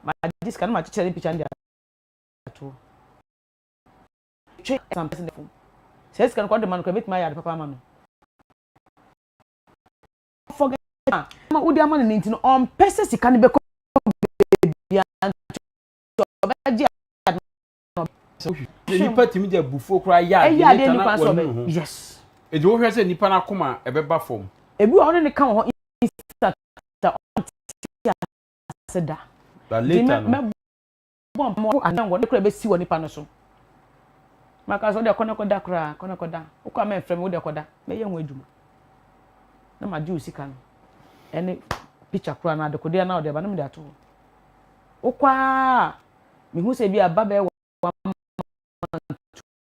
S2: Magye sika no, makyekyere ne picture no de ato. Twe some person fam. Sɛ sika no kɔ de ma no kɔ, ebɛtumi ayɛ ade papa ama no. Forget ma wode ama no ne nti no, ɔmpɛ sɛ sika no bɛkɔ baabi a, nti ɔbɛgye ade no.
S1: Nipa tumi de abufuo koraa yɛ
S2: ɛyɛ
S1: adeɛ
S2: adeɛ
S1: later
S2: nipa
S1: na
S2: nso
S1: wanu
S2: ɔbɛ
S1: ho.
S2: Yes.
S1: Eti wohwɛ sɛ nipa n'akoma ɛbɛba fam.
S2: Ebi wɔ hɔ ne ka wɔ hɔ instant a ɔnte ase da.
S1: But
S2: nti
S1: later no
S2: mɛbɔ mpamɔ anan wɔ ne kora bɛsi wɔ nipa no so. Maka sɛ wode kɔ ne kɔda koraa, kɔ ne kɔda, wokɔ a mɛmfrɛ me, wode kɔda, mɛyɛ ho adwuma na magye wo sika no ɛne picture koraa na adekodeɛ na wode aba na mede ato hɔ. Wokɔ a mehu sɛ bi aba bɛyɛ 1 month,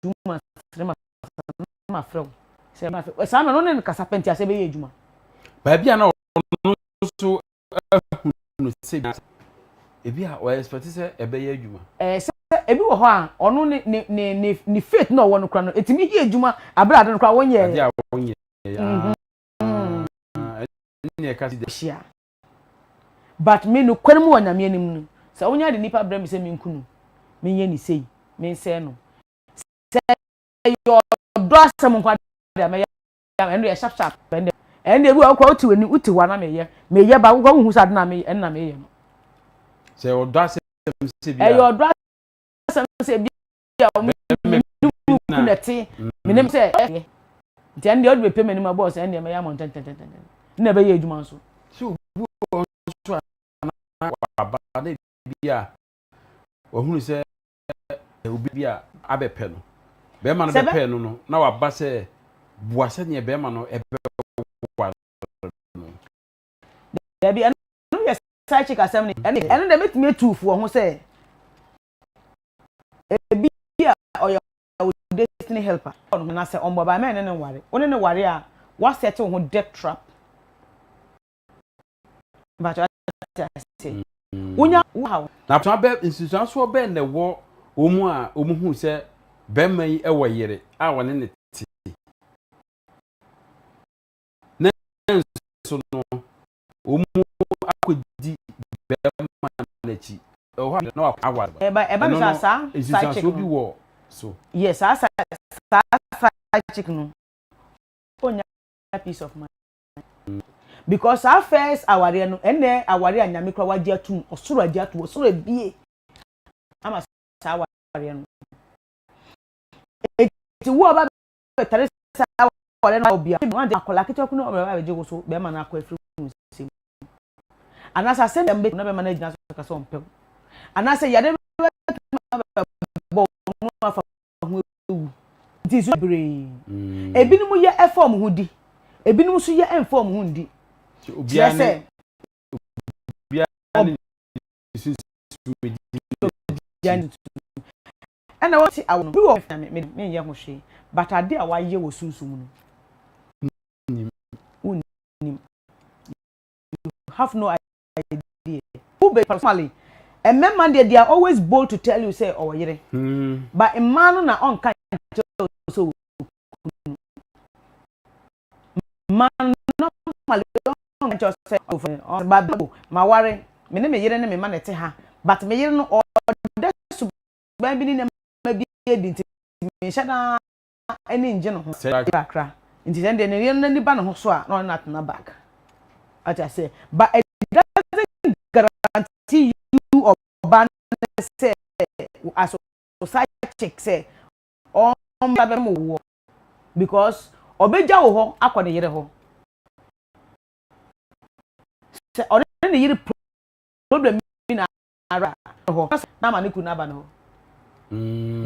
S2: 2 months, 3 months na mafrɛ wo sɛ mafrɛ saa na no ne no kasa pɛ nti asɛ bɛyɛ adwuma.
S1: Baabi a na ɔno nso ahu no sɛ ebi a ɔyɛ expect sɛ ɛbɛyɛ adwuma.
S2: Sɛ ebi wɔ hɔ a ɔno ne faith na ɔwɔ no kora no etimi yɛ adwuma abere ade no kora wɔnyɛ.
S1: Adeɛ a wɔnyɛ ɛne ɛka si dɛ.
S2: Hyia, but me no kwari mu wɔ Nyame anim no sɛ wonya de nipa brɛ me sɛ menku no, menyɛ ne sei, mensɛe no, sɛ ɛyɛ ɔdɔ asɛm nkwa deɛ mɛyɛ. Ɛno yɛ sharp sharp. Ɛno deɛ ebi wɔ hɔ koraa wote w'ani, wote hɔ a na meyɛ ba wokɔ wohu sɛ ade na meyɛ, ɛno na meyɛ no.
S1: Sɛ ɔdɔ asɛm sɛ bi a
S2: ɛyɛ ɔdɔ asɛm sɛ bi a me ne mu ku na ɛte menim sɛ ɛyɛ, nti ɛno deɛ ɔde bɛpɛ m'anim abɔɔ sɛ ɛno deɛ mɛyɛ ama ntɛntɛntɛntɛn na ɛbɛyɛ adwuma nso.
S1: Sɛ obi wɔ nso a na waba na bi a wahunu sɛ obi bi a abɛpɛ no, bɛrima no bɛpɛ no na waba sɛ boa sɛdeɛ bɛrima no ɛbɛware no.
S2: Dabi, ɛno yɛ side chick asɛm ne ɛno deɛ mɛtumi atu fo ho sɛ ebi a ɔyɛ wo destiny helper na sɛ ɔmbɔ ba mɛ ne ne nware, wo ne ne ware a wasɛte wo ho death trap. Mpakyɛ ate ase, wonya wo haw.
S1: Na atoma bɛ nsusuansoɔ bɛn na ɛwɔ wɔn mu a wɔn hu sɛ bɛrima yi wɔ yere a wɔne ne te na nso no wɔn mu akɔdi bɛrima n'akyi ɛwɔ hɔ a na wakɔ aware?
S2: Ɛba no
S1: ɛno
S2: sɛ
S1: no
S2: saa side chick
S1: nsusuansoɔ bi
S2: no
S1: wɔ so.
S2: Yɛ saa side chick no onya peace of mind because saa first awareɛ no, ɛnɛ awareɛ a Nyame kora wagye atum, ɔsoro agye atum, ɔsoro ebie ama saa awareɛ no. Eti wo a ɔba bɛtare saa awareɛ no ɔbea wɔn de akɔla ketewa kunu ɔbɛba abɛgye wo so, bɛrima no akɔ afiri wo nsam anaasɛ asɛm bɛ na bɛrima no agyina so kasa ɔmpɛw anaasɛ yade bɛtuma bɔ ɔno afa ho ewu. Nti nso bebree ebinom yɛ ɛfa ɔmo ho di, ebinom nso yɛ ɛnfa ɔmo ho ndi. Kyerɛ
S1: obiara
S2: sɛ
S1: ne obiara ne sunsun di.
S2: Obiara ne tutu ɛna wɔte awo no bi wɔ me me nyɛ ho hwee, but ade a wayɛ wɔ sunsun mu no
S1: Nim.
S2: Wonnim, you have no idea who be. Personally, mmarima deɛ, they are always bold to tell you say ɔwɔ yere, but mmaa no na ɔnka nkyerɛ wo sɛ ɔwɔ kunu. Mmaa no normally ɔnka nkyerɛ wo sɛ ɔwɔ ba ma ware me ne me yere ne me ma na ɛte ha, but me yere no ɔda suban bi ne nneɛma bi adi nti menhyɛ daa ani ngye ne ho kakra. Nti sɛ deɛ ne yere no n'ani ba ne ho so a na ɔne no atena back ate ase, but it doesn't guarantee you ɔba ne sɛ as a side chick sɛ ɔmba bɛ mo wɔ because ɔbɛgya wo hɔ akɔ ne yere hɔ sɛ ɔne ne yere problem bi na ara hɔ na ama ne kunu aba ne hɔ.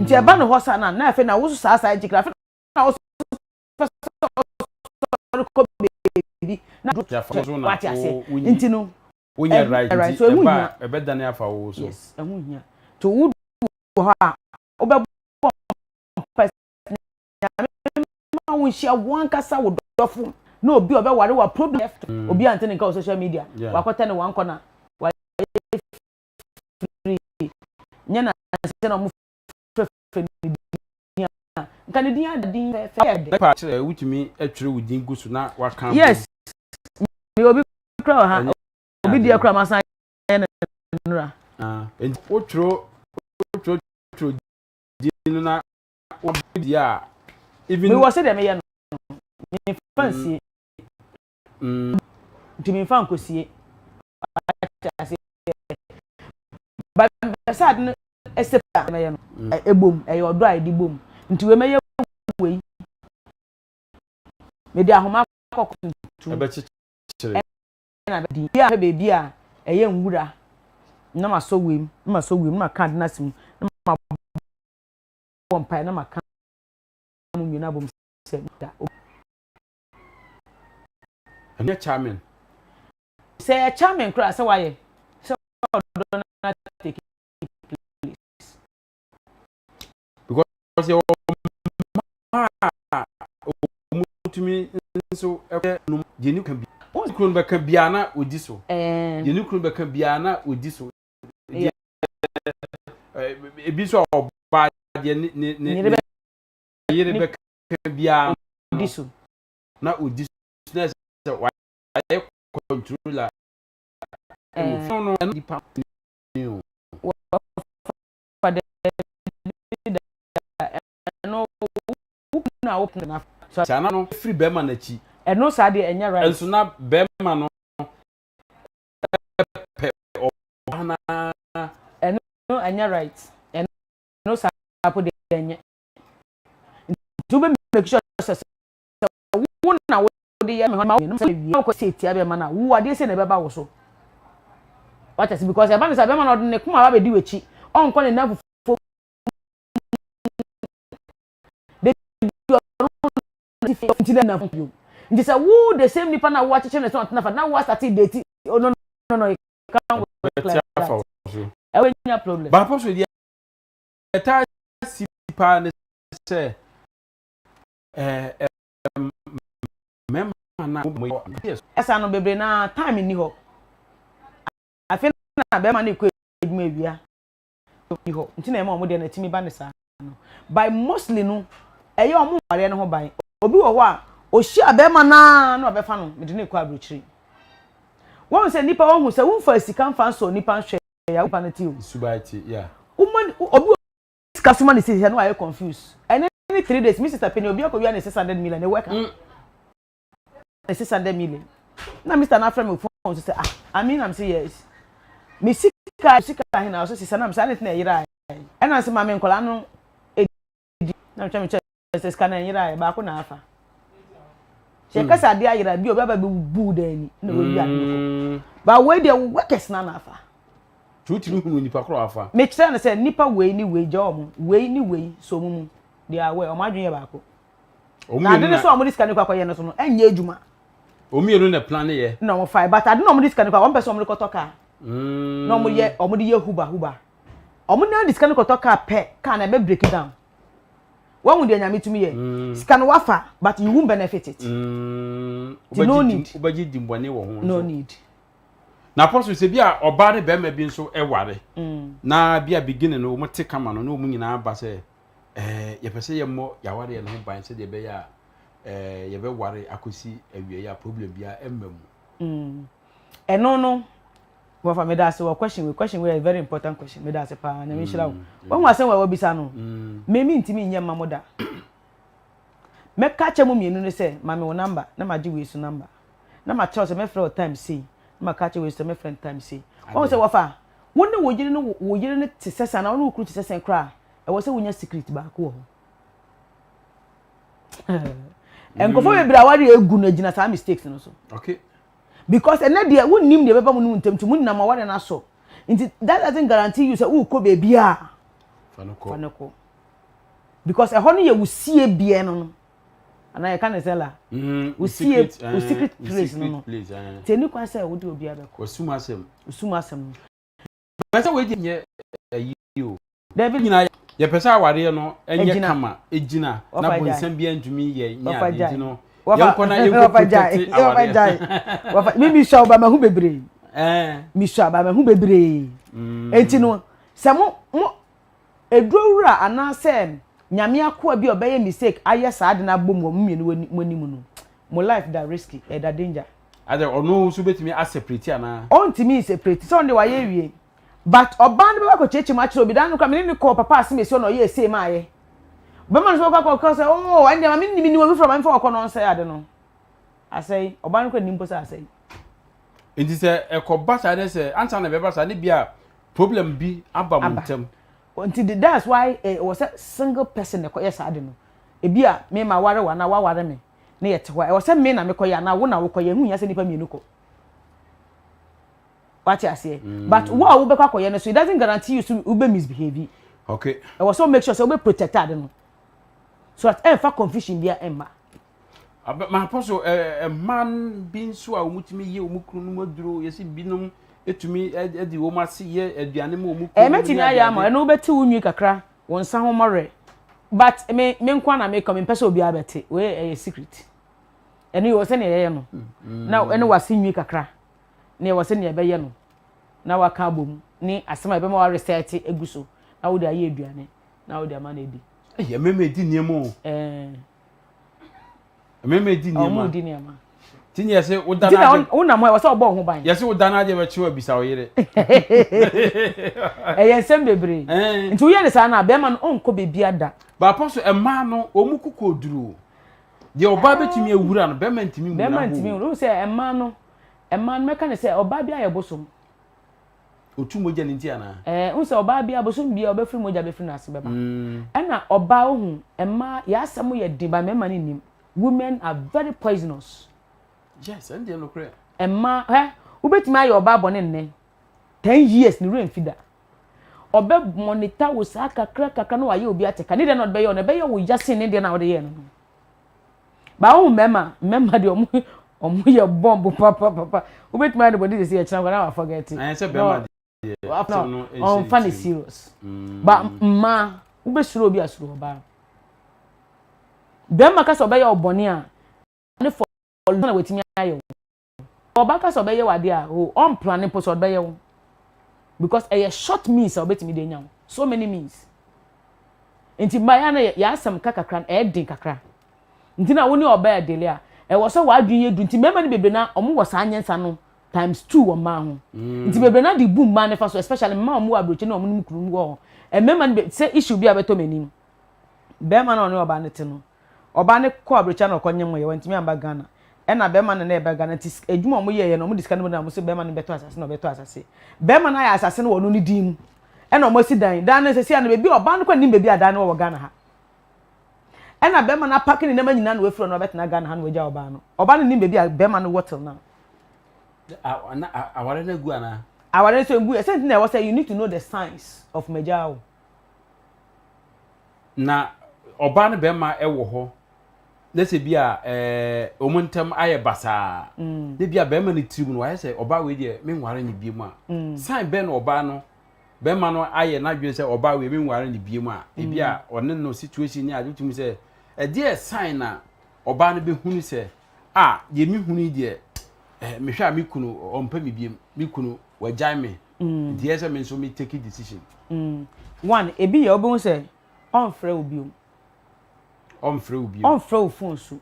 S2: Nti ɛba ne hɔ sa na afei na woso saa side chick na afei na woso pɛ sɛ ɔsɔre kɔ beebi na wate ase. Nti no
S1: wonyɛ right
S2: right,
S1: nti
S2: so ɛho
S1: ɛba
S2: hia.
S1: Ɛbɛdane afa wo so.
S2: Yes, ɛho hia to wo wɔ hɔ a wobɛbɔ. wo nhyia wo ankasa wo dɔfo na obi a ɔbɛware wa problem mm. Obi ante ne nka wɔ social media, wakɔtɛ ne wankɔ na wayɛ free nyɛ na sɛ na ɔmo frɛfrɛ ne din a nka ne din ada din fɛfɛ yɛ dɛ.
S1: Pa kyerɛ wotumi atwerɛ wo din gu so na waka.
S2: Yes, mi obi kura wɔ ha, obi deɛ kura ma san yɛ ne nura.
S1: Ah, nti wotwerɛ din no na wabɔ deɛ a even.
S2: Mi wɔ sɛ deɛ meyɛ no mi nfa nsie. Nti mi nfa nkosie ba sɛ ade no ɛsɛ a mɛyɛ no ɛbom ɛyɛ ɔdɔ a yɛde bom nti wei mɛyɛ wei mede ahoma kɔkɔ tuntum
S1: ɛbɛkyekyere
S2: ɛna bɛdi bi a pɛ beebi a ɛyɛ nwura na ma sɔ wei mu na ma sɔ wei mu na ma ka ade no ase mu na ma bɔ mpae na ma ka mu mmienu abom sɛ da.
S1: Ɛnyɛ charming.
S2: Sɛ ɛyɛ charming koraa sɛ wayɛ sɛ ɔdɔ no take place.
S1: Because yɛwɔ mmaa a wɔtumi nso yɛ no deɛ ne ka bi. Wɔn kunu bɛka biara na odi so. Deɛ ne kunu bɛka biara na odi so. Deɛ ebi nso a ɔbaa deɛ ne ne ne yere bɛka biara
S2: odi so.
S1: Na odi so na sɛ wayɛ controller ɛwɔ fie no ɛno nipa ni o.
S2: Wɔfa dɛ bi da ɛno wo kunu a wopɛ na.
S1: Saa na no firi bɛrima n'akyi.
S2: Ɛno saa deɛ ɛnyɛ right.
S1: Nso na bɛrima no pɛ ɔbaa naa.
S2: Ɛno ɛnyɛ right. Ɛno saa po deɛ ɛnyɛ. Nti wobɛ make sure sɛ sɛ wo na wode yɛ me hɔ ma wo sɛ wie wokɔ sɛ tia bɛrima no a wo adeɛ sɛ na ɛbɛba wo so. Wate ase? Because ɛba no sɛ bɛrima no ɔde ne koma ba bɛdi w'akyi, ɔnkɔ ne nan fufuo de bi ɔno nti na nam bio. Nti sɛ wo the same nipa na wo akyekyere ne sɛ ɔtena fa na wo asate date, oh no no no, it can't work like that. Ɛwɔ nya problem.
S1: Baako so deɛ ɛtaa si paa ne sɛ ɛɛ mmarima na
S2: ɛsa no bebree na time nni hɔ. Afei na bɛrima no kɔ adwuma awia ni hɔ nti na ɛma ɔmo deɛ na ɛtumi ba ne saa no. By mostly no ɛyɛ ɔmo nwareɛ no ho ban. Obi wɔ hɔ a ohyia bɛrima naa na ɔbɛfa no mede ne kɔ aburokyire. Wɔn sɛ nipa wɔn ho sɛ wɔnfa sika nfa nsɔ nipa nhwɛ ya nipa no ti o.
S1: Suban ti ya.
S2: Wɔn obi wɔ sika soma ne sisi na wayɛ confuse. Ɛne ne 3 days mi sister panyin obi akɔ wia ne 600 million ne work ne 600 million na mr na afrɛ mi phone so sɛ, "Ah, ami na mi sɛ yes, mi sika sika ahe na ɔso sisa na mi sɛ ane tena ɛyera ɛna sɛ maame nkɔla no edi na mi twɛ mi kyɛ sɛ sika na ɛyera baako na afa sɛ kasa adeɛ ayera bi obi aba bi bu dan ni na wawi ade no kɔ ba wei deɛ workers na na afa.
S1: Tutumi hunu nipa korɔ afa.
S2: Mekyerɛ no sɛ nipa wei ni wei gya ɔmo wei ni wei so ɔmo mu they are aware, ɔmo adwene yɛ baako na ade ne so a ɔmo de sika ne kɔ akɔyɛ no so no ɛnyɛ adwuma.
S1: Ɔmo mmienu na plan yɛ.
S2: Na ɔmo fa but ade na ɔmo de sika ne kɔ a wɔn pɛ sɛ ɔmo de kɔtɔ kaa na ɔmo yɛ ɔmo de yɛ huba huba. Ɔmo na de sika ne kɔtɔ kaa pɛ, kaa na ɛbɛ break down. Wɔn mu deɛ Nyame tumi yɛ sika no wafa, but you won't benefit it. No need.
S1: Wobɛgye di mbɔne wɔ ho.
S2: No need.
S1: Na Apostle, sɛ bi a ɔbaa ne bɛrima bi nso ɛware na bi a beginning no wɔn te kama no na wɔn nyinaa ba sɛ yɛpɛ sɛ yɛmmɔ yɛawareɛ no ho ban sɛdeɛ ɛbɛyɛ a yɛbɛware akɔsi awie a problem biara ɛmma
S2: mu. Ɛno no wɔfa meda ase wɔ question wei. Question wei yɛ very important question. Meda ase paa, Nyame nhyira wo. Wɔn asɛm wɔ wɔbisa no, mɛmi ntumi nyɛ mma mo da. Mɛka kyɛ mu mmienu no sɛ maame wo number na ma gye wei so number na ma kyerɛw sɛ mɛfrɛ wo time sei na ma ka kyerɛ wei so sɛ mɛfrɛ no time sei. Wɔn sɛ wɔfa wo ne wo yere no, wo yere no te sɛ sɛn na wo ne wo kunu te sɛ sɛn koraa, ɛwɔ sɛ wonya secret baako wɔ hɔ. Nkɔfo bebree a wɔde egu no gyina saa mistakes no so. Because ɛnɛ deɛ wonnim deɛ ɛbɛba mu no ntɛm nti mu nam aware no asɔ nti that doesn't guarantee you sɛ wokɔ baabi a
S1: fa no
S2: fa no kɔ because ɛhɔ no yɛ wo sie bea no anaa yɛka ne sɛ la wo sie wo secret place no nti ɛni kwan sɛ wode obi abɛkɔ.
S1: Wasum asɛm.
S2: Osum asɛm no.
S1: Bɛsɛ wei nyɛ ayi o.
S2: Dabi.
S1: Nyinaa. Yɛpɛ sɛ awareɛ no ɛnyɛ kama, ɛgyina na bonsam biara ntumi yɛ nyɛ adeɛ nti no yɛnkɔ na yɛnkɔ protect awareɛ.
S2: Wɔfa mi mi sɔ ɔba ma ho bebree. Mi sɔ aba ma ho bebree. Enti no sɛ mo mo eduro wura anaasɛ nyame akoa bi a ɔbɛyɛ mistake ayɛ saa ade no abom wɔ mo mmienu mo anim no, mo life da risky, ɛda danger.
S1: Adɛ ɔno nso bɛtumi aseparate anaa?
S2: Ɔntumi nseparate sɛ ɔno deɛ wayɛ awie. But ɔbaa no bɛba akɔkyerɛkyerɛ mu akyerɛ obi da no koraa me ne no kɔɔ papa asem esi hɔ na ɔyɛɛ sei maayɛ. Bɛma no nso bɛkɔ akɔka sɛ oh ɛndeɛ ma me nim nim obi frɛ ma memfa ɔkɔ na ɔnsɛe ade no. Asɛe. Ɔbaa no koraa nnim mpo sɛ asɛe.
S1: Nti sɛ ɛkɔba saa ne sɛ ansa na ɛbɛba saa ne bi a problem bi aba mo ntam.
S2: Nti that's why ɛwɔ sɛ single person na ɛkɔyɛ saa ade no. Ebi a me maware wo anaa woaware me na yɛte hɔ a, ɛwɔ sɛ me na mekɔyɛ anaa wo na wokɔyɛ. Ɛho nhia sɛ nnipa mmienu kɔ. Wate aseɛ? Mm. But wo a wobɛkɔ akɔyɛ no so, it doesn't guarantee you so wobɛ misbehave.
S1: Okay.
S2: Ɛwɔ sɛ wo make sure sɛ wobɛ protect ade no. So that ɛmfa confusion bia ɛmma.
S1: Ma apostle mmaa bi nso a wɔtumi yɛ wɔn kunu nom aduro yɛsi binom etumi de wɔn ase yɛ aduane ma wɔn kunu.
S2: Ɛmɛtumi ayɛ ama ɛno wobɛte wo nwi kakra wɔn nsa ho mɔwerɛ but me me nko na meka mempɛ sɛ obiara bɛte wei ɛyɛ secret ɛno yɛ wɔ sɛnea yɛyɛ no na ɛne wase nwi kakra na yɛwɔ sɛnea yɛbɛyɛ no na waka abom ne asɛm a yɛbɛma waresɛte agu so na wode ayɛ aduane na wode ama no adi.
S1: Ɛyɛ mɛmɛ di nneɛma o.
S2: Ɛɛ.
S1: Mɛmɛ di nneɛma.
S2: Ɔmo di nneɛma.
S1: Ti ni yɛsɛ wo da n'ade.
S2: Ti na wonam hɔ ɛwɔ sɛ ɔbɔ ho ban.
S1: Yɛsɛ wo da n'ade bɛkye wa bisa wo yere.
S2: Ɛyɛ nsɛm bebree. Nti woyɛ ne saa na bɛrima no ɔnkɔ beebi ada.
S1: Baapɔ so mmaa no wɔn koko duro. Deɛ ɔbaa bɛtumi awura no bɛrima ntumi nwura hɔ.
S2: Bɛrima ntumi nwura. Wohu sɛ mmaa no mmaa no mɛka ne sɛ ɔbaa bi ayɛ bosom.
S1: Otu mogya ne nti anaa?
S2: Ɛɛ wohu sɛ ɔbaa bi abosom bi a ɔbɛfiri mogya bɛfiri n'ase bɛba. Ɛna ɔbaa wohu mmaa yɛ asɛm yɛ den ba mmarima no nnim. Women are very poisonous.
S1: Yes, ɛn deɛ nokorɛ.
S2: Mmaa hɛ wobɛtumi ayɛ ɔbaa bɔne nnɛ 10 years ne werɛ mfi da. Ɔbɛ monitor wo saa kakra kakra na wayɛ obi atɛka ne deɛ na ɔde bɛyɛ ɔno ɛbɛyɛ wo ya sen ne deɛ na ɔde yɛ no no. Ba wohu mmarima mmarima deɛ ɔmo yɛ bomb papapapa wobɛtumi ayɛ no bɔne sisi ɛkyerɛ nkwa na wa forget.
S1: Ɛn sɛ bɛrima deɛ asɛm no
S2: nhyɛ ne ɔnfa ne serious. Ba mmaa wobɛsuro obi asuro ɔbaa. Bɛrima ka sɛ ɔbɛyɛ ɔbɔne a ne fɔ na watumi ayɛ wo. Ɔbaa ka sɛ ɔbɛyɛ wo adeɛ a o ɔmplan mpo sɛ ɔbɛyɛ wo because ɛyɛ short means a ɔbɛtumi de anya wo so many means. Nti mmaa yɛ na yɛ asɛm ka kakra no ɛyɛ den kakra. Nti na wo ne ɔbaa deal a ɛwɔ sɛ w'adwene yɛ du nti mmarima no bebree na ɔmo wɔ saa nyansa no times two wɔ mmaa ho. Nti bebree na de bu mmaa ne fa so, especially mmaa a ɔmo wɔ aburokyi na ɔmo ne kunu wɔ hɔ. Mmarima no be sɛ issue bi a bɛtɔ m'anim. Bɛrima na ɔne ɔbaa no te no, ɔbaa no kɔ aburokyi na ɔkɔ nyem yɛ wɔntumi amba Ghana. Ɛna bɛrima no na ɛba Ghana nti edwuma a ɔmo yɛɛ no ɔmo de sika no mu na ɔmo sɛ bɛrima no bɛtɔ asase na ɔbɛtɔ asase. Bɛrima no ayɛ asase no wɔ ɔno ne din mu. Ɛna ɔmo asi dan. Dan no sɛsi ano beebi a ɔbaa no kɔ nim beebi a dan no wɔ wɔ Ghana ha. Ɛna bɛrima no apack ne nneɛma nyinaa na wafiri hɔ na ɔbɛtena Ghana ha na wagya ɔbaa no. Ɔbaa no nim beebi a bɛrima no wɔ till now.
S1: Aware no agu anaa?
S2: Aware no nso ngu yɛ. Sɛ nti na ɛwɔ sɛ you need to know the signs of magya o.
S1: Na ɔbaa no bɛrima ɛwɔ hɔ na sɛ bi a wɔn ntam ayɛ basaa na bi a bɛrima no tirim no wayɛ sɛ ɔbaa wei deɛ menware ne bie mu a sign bɛn na ɔbaa no bɛrima no ayɛ n'adwene sɛ ɔbaa wei menware ne bie mu a ebi a ɔne no situation ne ade wotumi sɛ ɛdeɛ sign na ɔbaa no bɛhunu sɛ a deɛ mehunu yi deɛ mehwɛ a me kunu ɔmpɛ me biem, me kunu wagyae me nti ɛyɛ sɛ me nso me take decision.
S2: One, ebi yɛ wobɛhu sɛ ɔmfrɛ wo biom.
S1: Ɔmfrɛ wo biom.
S2: Ɔmfrɛ wo phone so.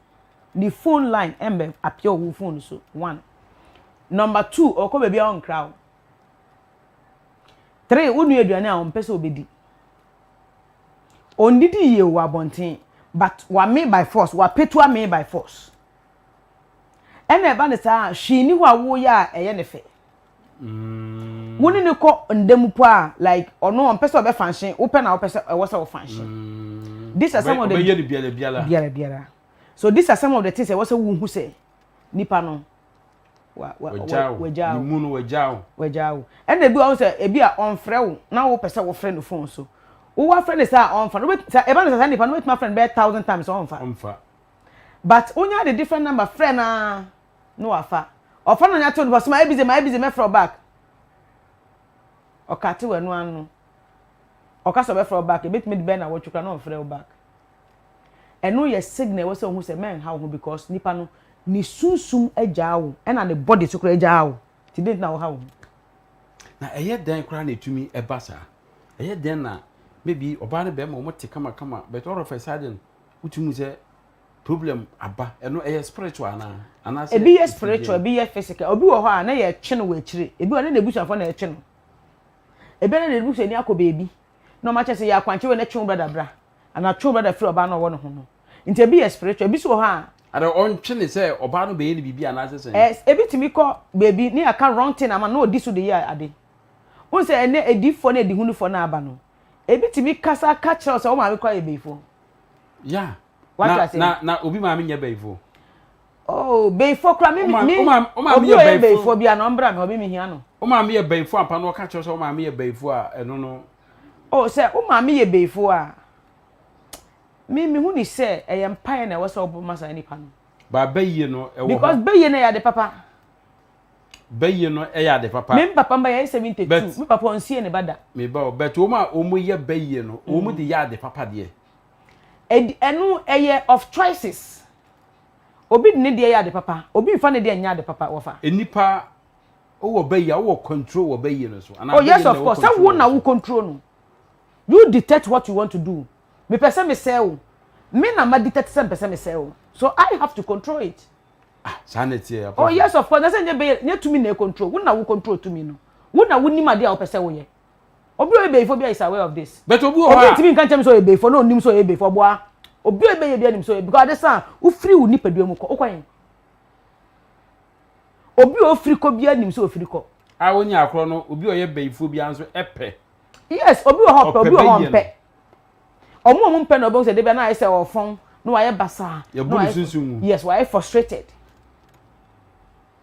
S2: Ne phone line ɛmbɛ appear wɔ wo phone so. One. Number two, ɔkɔ baabi a ɔnkra wo. Three, wo nua aduane a ɔmpɛ sɛ ɔbɛdi. Ɔndidi yie wɔ abɔnten but wame by force, wapetu ame by force. Ɛna ɛba ne saa hwee ni hɔ a woyɛ a ɛyɛ ne fɛ. Wo ne ne kɔ ndam po a like ɔno ɔmpɛ sɛ ɔbɛ function, wopɛ na wopɛ sɛ ɛwɔ sɛ wo function. These are some of the
S1: ɔbɛyɛ no biara biara.
S2: Biara biara. So these are some of the things ɛwɔ sɛ wohu sɛ nipa no wa wa
S1: wagya wo.
S2: Wagya
S1: ne
S2: wo.
S1: mu no wagya wo.
S2: Wagya wo. Ɛna ebi wɔ hɔ sɛ ebi a ɔmfrɛ wo na wopɛ sɛ wofrɛ no phone so. Wowɔ afrɛ ne saa a ɔmfa no wobɛ sɛ ɛba no sɛ saa nipa no wobɛtumi afrɛ no bɛyɛ thousand times ɔmfa.
S1: Ɔmfa.
S2: But wonya de different number frɛ naa na wafa. Ɔfa no nya to no so ma busy, ma busy, mɛfrɛ wo back. Ɔkate wɔ ɛno ano. Ɔka sɛ ɔbɛfrɛ wo back, ebetumi de bɛyɛ nnawɔtwe koraa na ɔmfrɛ wo back. Ɛno yɛ signal ɛwɔ sɛ ohu sɛ mɛnha wo ho because nipa no ne sunsum agyaa wo ɛna ne body so koraa agyaa wo. Nti dɛn nti na woha wo ho?
S1: Na ɛyɛ dɛn koraa na ɛtumi ɛba saa? Ɛyɛ dɛn na maybe ɔbaa ne bɛrima wɔn te kamakama but all of a sudden wotumi hu sɛ problem aba ɛno ɛyɛ spiritual anaa? Anaasɛ
S2: Ebi yɛ
S1: ɛfiri
S2: spiritual,
S1: deɛn?
S2: ebi yɛ physical. Obi wɔ hɔ a na yɛtwe no wɔ akyire. Ebi wɔ hɔ a na n'abusuafoɔ na ɛtwe no. Ebi a na n'abusuani akɔ baabi na wɔn akyɛ sɛ yɛ akwankyerɛ wei na twe wo brada bra anaa twe wo brada firi ɔbaa no a ɔwɔ ne ho no. Nti ebi yɛ spiritual, ebi nso wɔ hɔ a.
S1: Ada ɔntwe ne sɛ ɔbaa no bɛyɛ no biribi anaasɛ sɛn?
S2: Ɛ ebi tumi kɔ baabi ne yɛaka wrong thing ama no na ɔdi so de yɛ ade. Wohu sɛ ɛnnɛ adiyifoɔ ne adihunifoɔ no aba no, ebi tumi kasa ka kyerɛ wo sɛ wo maame koraa yɛ bayifoɔ.
S1: Yeah.
S2: Wate
S1: Na
S2: aseɛ?
S1: na na obi maame nyɛ bayifoɔ.
S2: Oh, bayifoɔ koraa me
S1: Wo maame
S2: me
S1: wo maame wo maame
S2: obi
S1: yɛ
S2: a ɔyɛ
S1: bayifoɔ.
S2: bayifoɔ biara no ɔmbra me hɔ me mehia no.
S1: Wo maame yɛ bayifoɔ ampa na ɔka kyerɛ wo sɛ wo maame yɛ bayifoɔ a ɛno no.
S2: Oh, sɛ wo maame yɛ bayifoɔ a, me mehu ne sɛ ɛyɛ mpaeɛ na ɛwɔ sɛ wobɔ ma saa nipa no.
S1: Ba bayie no ɛwɔ
S2: Because
S1: hɔ.
S2: bayie no ɛyɛ ade papa.
S1: Bayie no ɛyɛ ade papa.
S2: Me papa mba yɛyɛ 72,
S1: But
S2: me papa ɔnsie ne ba da.
S1: Me ba o, but wɔn a wɔn yɛ bayie no, wɔn de yɛ ade papa deɛ.
S2: Ɛdi ɛno ɛyɛ of choices. Obi de ne deɛ yɛ ade papa, obi nfa ne deɛ nyɛ ade papa, wɔfa.
S1: Nnipa wowɔ bayie a wowɔ control wɔ bayie no so anaa
S2: Oh yes
S1: bayie no na
S2: of
S1: ɛwɔ
S2: course, sɛ
S1: control
S2: wo
S1: wɔ
S2: na
S1: wo
S2: wo
S1: so.
S2: control no. You detect what you want to do. Mepɛ sɛ mesɛe wo, me na ma detect sɛ mepɛ sɛ mesɛe wo. So I have to control it.
S1: Ah, saa na ɛteɛ
S2: Oh
S1: apostle.
S2: yes of course, na sɛ nyɛ bɛyɛ nyɛ tumi na ɛcontrol, wo na wo control tumi no. Wo na wonim adeɛ a wopɛ sɛ woyɛ. Obi a ɔyɛ bɛyifoɔ biara is aware of this.
S1: But obi wɔ hɔ
S2: Obi
S1: a.
S2: ntumi nka nkyɛn mi sɛ ɔyɛ bɛyifoɔ na onim sɛ ɔyɛ bɛyifoɔ ɔboa. Obi a ɔyɛ bɛyɛ biara nim sɛ ɔyɛ because ade sa a wofiri wo nipadua mu kɔ wokɔ yɛn. Obi a ofiri kɔ biara nim sɛ ofiri kɔ.
S1: A wonya akorɔ no obi a ɔyɛ bɛyifoɔ biara nso ɛpɛ.
S2: Yes, obi wɔ hɔ ɔpɛ, obi wɔ hɔ
S1: Ɔpɛ
S2: ɔmpɛ. Ɔmo a ɔmo mpɛ na ɔbɛhu sɛ debia na ayɛ sɛ ɔfɔn na wayɛ basaa.
S1: Yɛbu
S2: na
S1: ne
S2: wayɛ
S1: sunsum mu.
S2: Yes, wayɛ frustrated.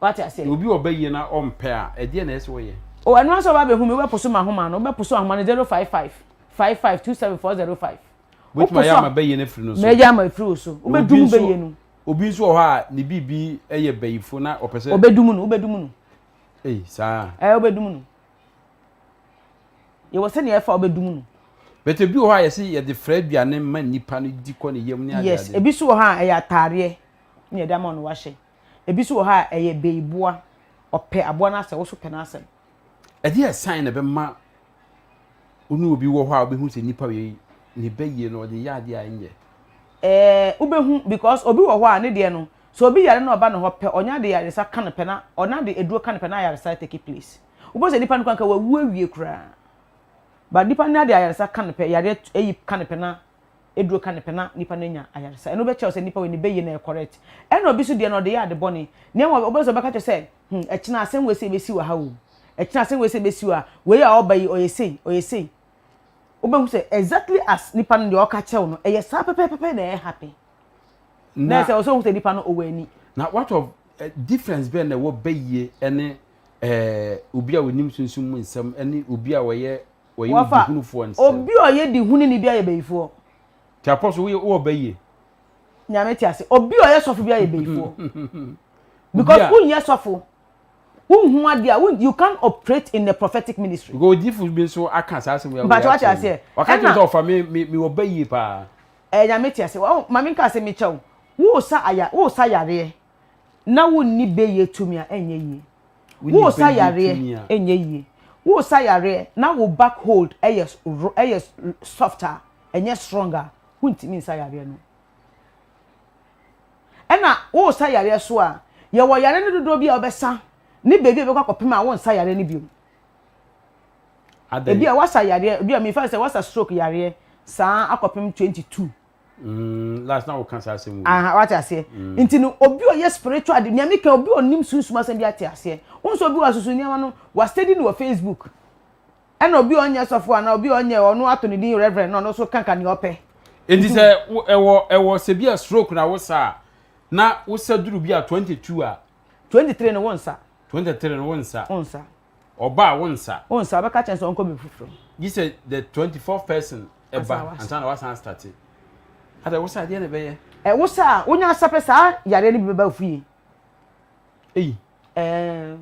S2: Wate aseɛ?
S1: Na obi a ɔbɛyie na ɔmpɛ a, ɛdeɛn na ɛsɛ sɛ ɔyɛ?
S2: Oh, ɛno ara sɛ ɔba abɛhu me, wobɛposo m'ahoma no, wobɛposo ahoma no 055 55 27 405.
S1: Wobɛtumi ayɛ ama bɛyie no afiri no so.
S2: Mɛyɛ ama afiri wo so.
S1: Na obi
S2: Wobɛdum
S1: nso
S2: bɛyie no.
S1: obi nso wɔ hɔ a ne biribi yɛ bayifo na ɔpɛ sɛ.
S2: Ɔbɛdum no, wobɛdum no.
S1: Ei, saa.
S2: Ɛɛ, wobɛdum no. Yɛwɔ sɛnea ɛfa wobɛdum no.
S1: But ebi wɔ hɔ a yɛse yɛde fra aduane ma nipa no di kɔ ne yam ne adeade.
S2: Yes, ebi nso wɔ hɔ a ɛyɛ ataareɛ na yɛde ama no wahyɛ. Ebi nso wɔ hɔ a ɛyɛ beyiboa, ɔpɛ aboa no asɛm, wo nso pɛ n'asɛm.
S1: Ɛdeɛ sign na ɛbɛma wo ne obi wɔ hɔ a wobɛhu sɛ nipa wei ne bɛyie no ɔde yɛ adeɛ a ɛnyɛ?
S2: Ɛɛ wobɛhu because obi wɔ hɔ a ne deɛ no sɛ obi yare na ɔba ne hɔ pɛ ɔnya de yaresa ka no pɛ na ɔna de aduro ka no pɛ na ayaresa take place. Wobɛhu sɛ nipa no koraa nka wawu awie koraa but nipa no de ayaresa ka no pɛ yareɛ ayi ka no pɛ na aduro ka no pɛ na nipa no anya ayaresa. Ɛno bɛkyerɛ wo sɛ nipa wei ne bɛyie no ɛyɛ correct. Ɛna obi nso deɛ no ɔde yɛ ade bɔne. Nea ɛma wobɛhu sɛ ɔbɛka kyerɛ sɛ hmm ɛkyena asɛm wei sei bɛsi wɔ ha o. Ɛkyena asɛm wei sei bɛsi wɔ ha. Wei a ɔba yi ɔyɛ sei, ɔyɛ sei. Wobɛhu sɛ exactly as nipa no deɛ ɔka kyerɛ wo no ɛyɛ saa pɛpɛɛpɛpɛ na ɛyɛ happen. Na ɛsɛ ɔsɛ ohu sɛ nipa no ɔwɔ ani.
S1: Na what of eh, difference bɛn na ɛwɔ bɛyie ɛne eh, obi a onim sunsum mu nsɛm ɛne obi a ɔyɛ Wɔyɛ
S2: Wɔfa
S1: odihunufoɔ nsɛm.
S2: obi a ɔyɛ dihununi bi ayɛ bayifoɔ.
S1: Ti apɔso woyɛ wowɔ bayie.
S2: Nyame te ase. Obi a ɔyɛ sɔfo bi ayɛ bayifoɔ. Because wonyɛ sɔfo, wonhu adeɛ a, you can't operate in the prophetic ministry.
S1: Because odiyifo bi nso aka saa asɛm yi
S2: Mpakyɛ wate aseɛ.
S1: Waka kyerɛ sɛ ɔfa me me me wɔ bayie paa.
S2: Ɛɛ Nyame te ase. Wɔn maame nka asɛm yi kyɛ wo. Wosa aya wosa yareɛ na wonni bayie tumi a ɛnyɛ yie. Woresa yareɛ ɛnyɛ yie. Woresa yareɛ na wo back hold ɛyɛ ɛyɛ soft a, ɛnyɛ strong a, wontumi nsa yareɛ no. Ɛna woresa yareɛ so a, yɛwɔ yareɛ no dodoɔ bi a wobɛsa ne baabi a ɛbɛkɔ akɔpem a wonsa yareɛ no bio. Ebi a wasa yareɛ, ebi a mefa sɛ wasa stroke yareɛ saa akɔpem 22.
S1: Mm, last na woka saa asɛm wei.
S2: Aha, wate aseɛ. Mm. Nti no, obi a ɔyɛ spiritual de, nea meka obi a ɔnim sunsum asɛm bi ate aseɛ. Wo nso obi wɔ asusu nneɛma no, wastudy no wɔ Facebook. Ɛna obi a ɔnyɛ sɔfo anaa obi a ɔnyɛ ɔno ato ne din reverend na ɔno nso kanka nea ɔpɛ.
S1: Nti sɛ ɛwɔ ɛwɔ sɛ bi a stroke na wosa a, na wosa duru bi a 22 a.
S2: 23 no wonsa.
S1: 23 no wonsa.
S2: Wonsa.
S1: Ɔba a wonsa.
S2: Wonsa, ɔbɛka kyɛn sɛ ɔnkɔ baabi foforɔ.
S1: Gye sɛ the 24th person ɛba ansa na wasan astate. Ada wosa adeɛ na ɛbɛyɛ.
S2: Ɛ wosa a wonya asa pɛ saa yareɛ no bi bɛba ofie.
S1: Eyi.
S2: Ɛɛ.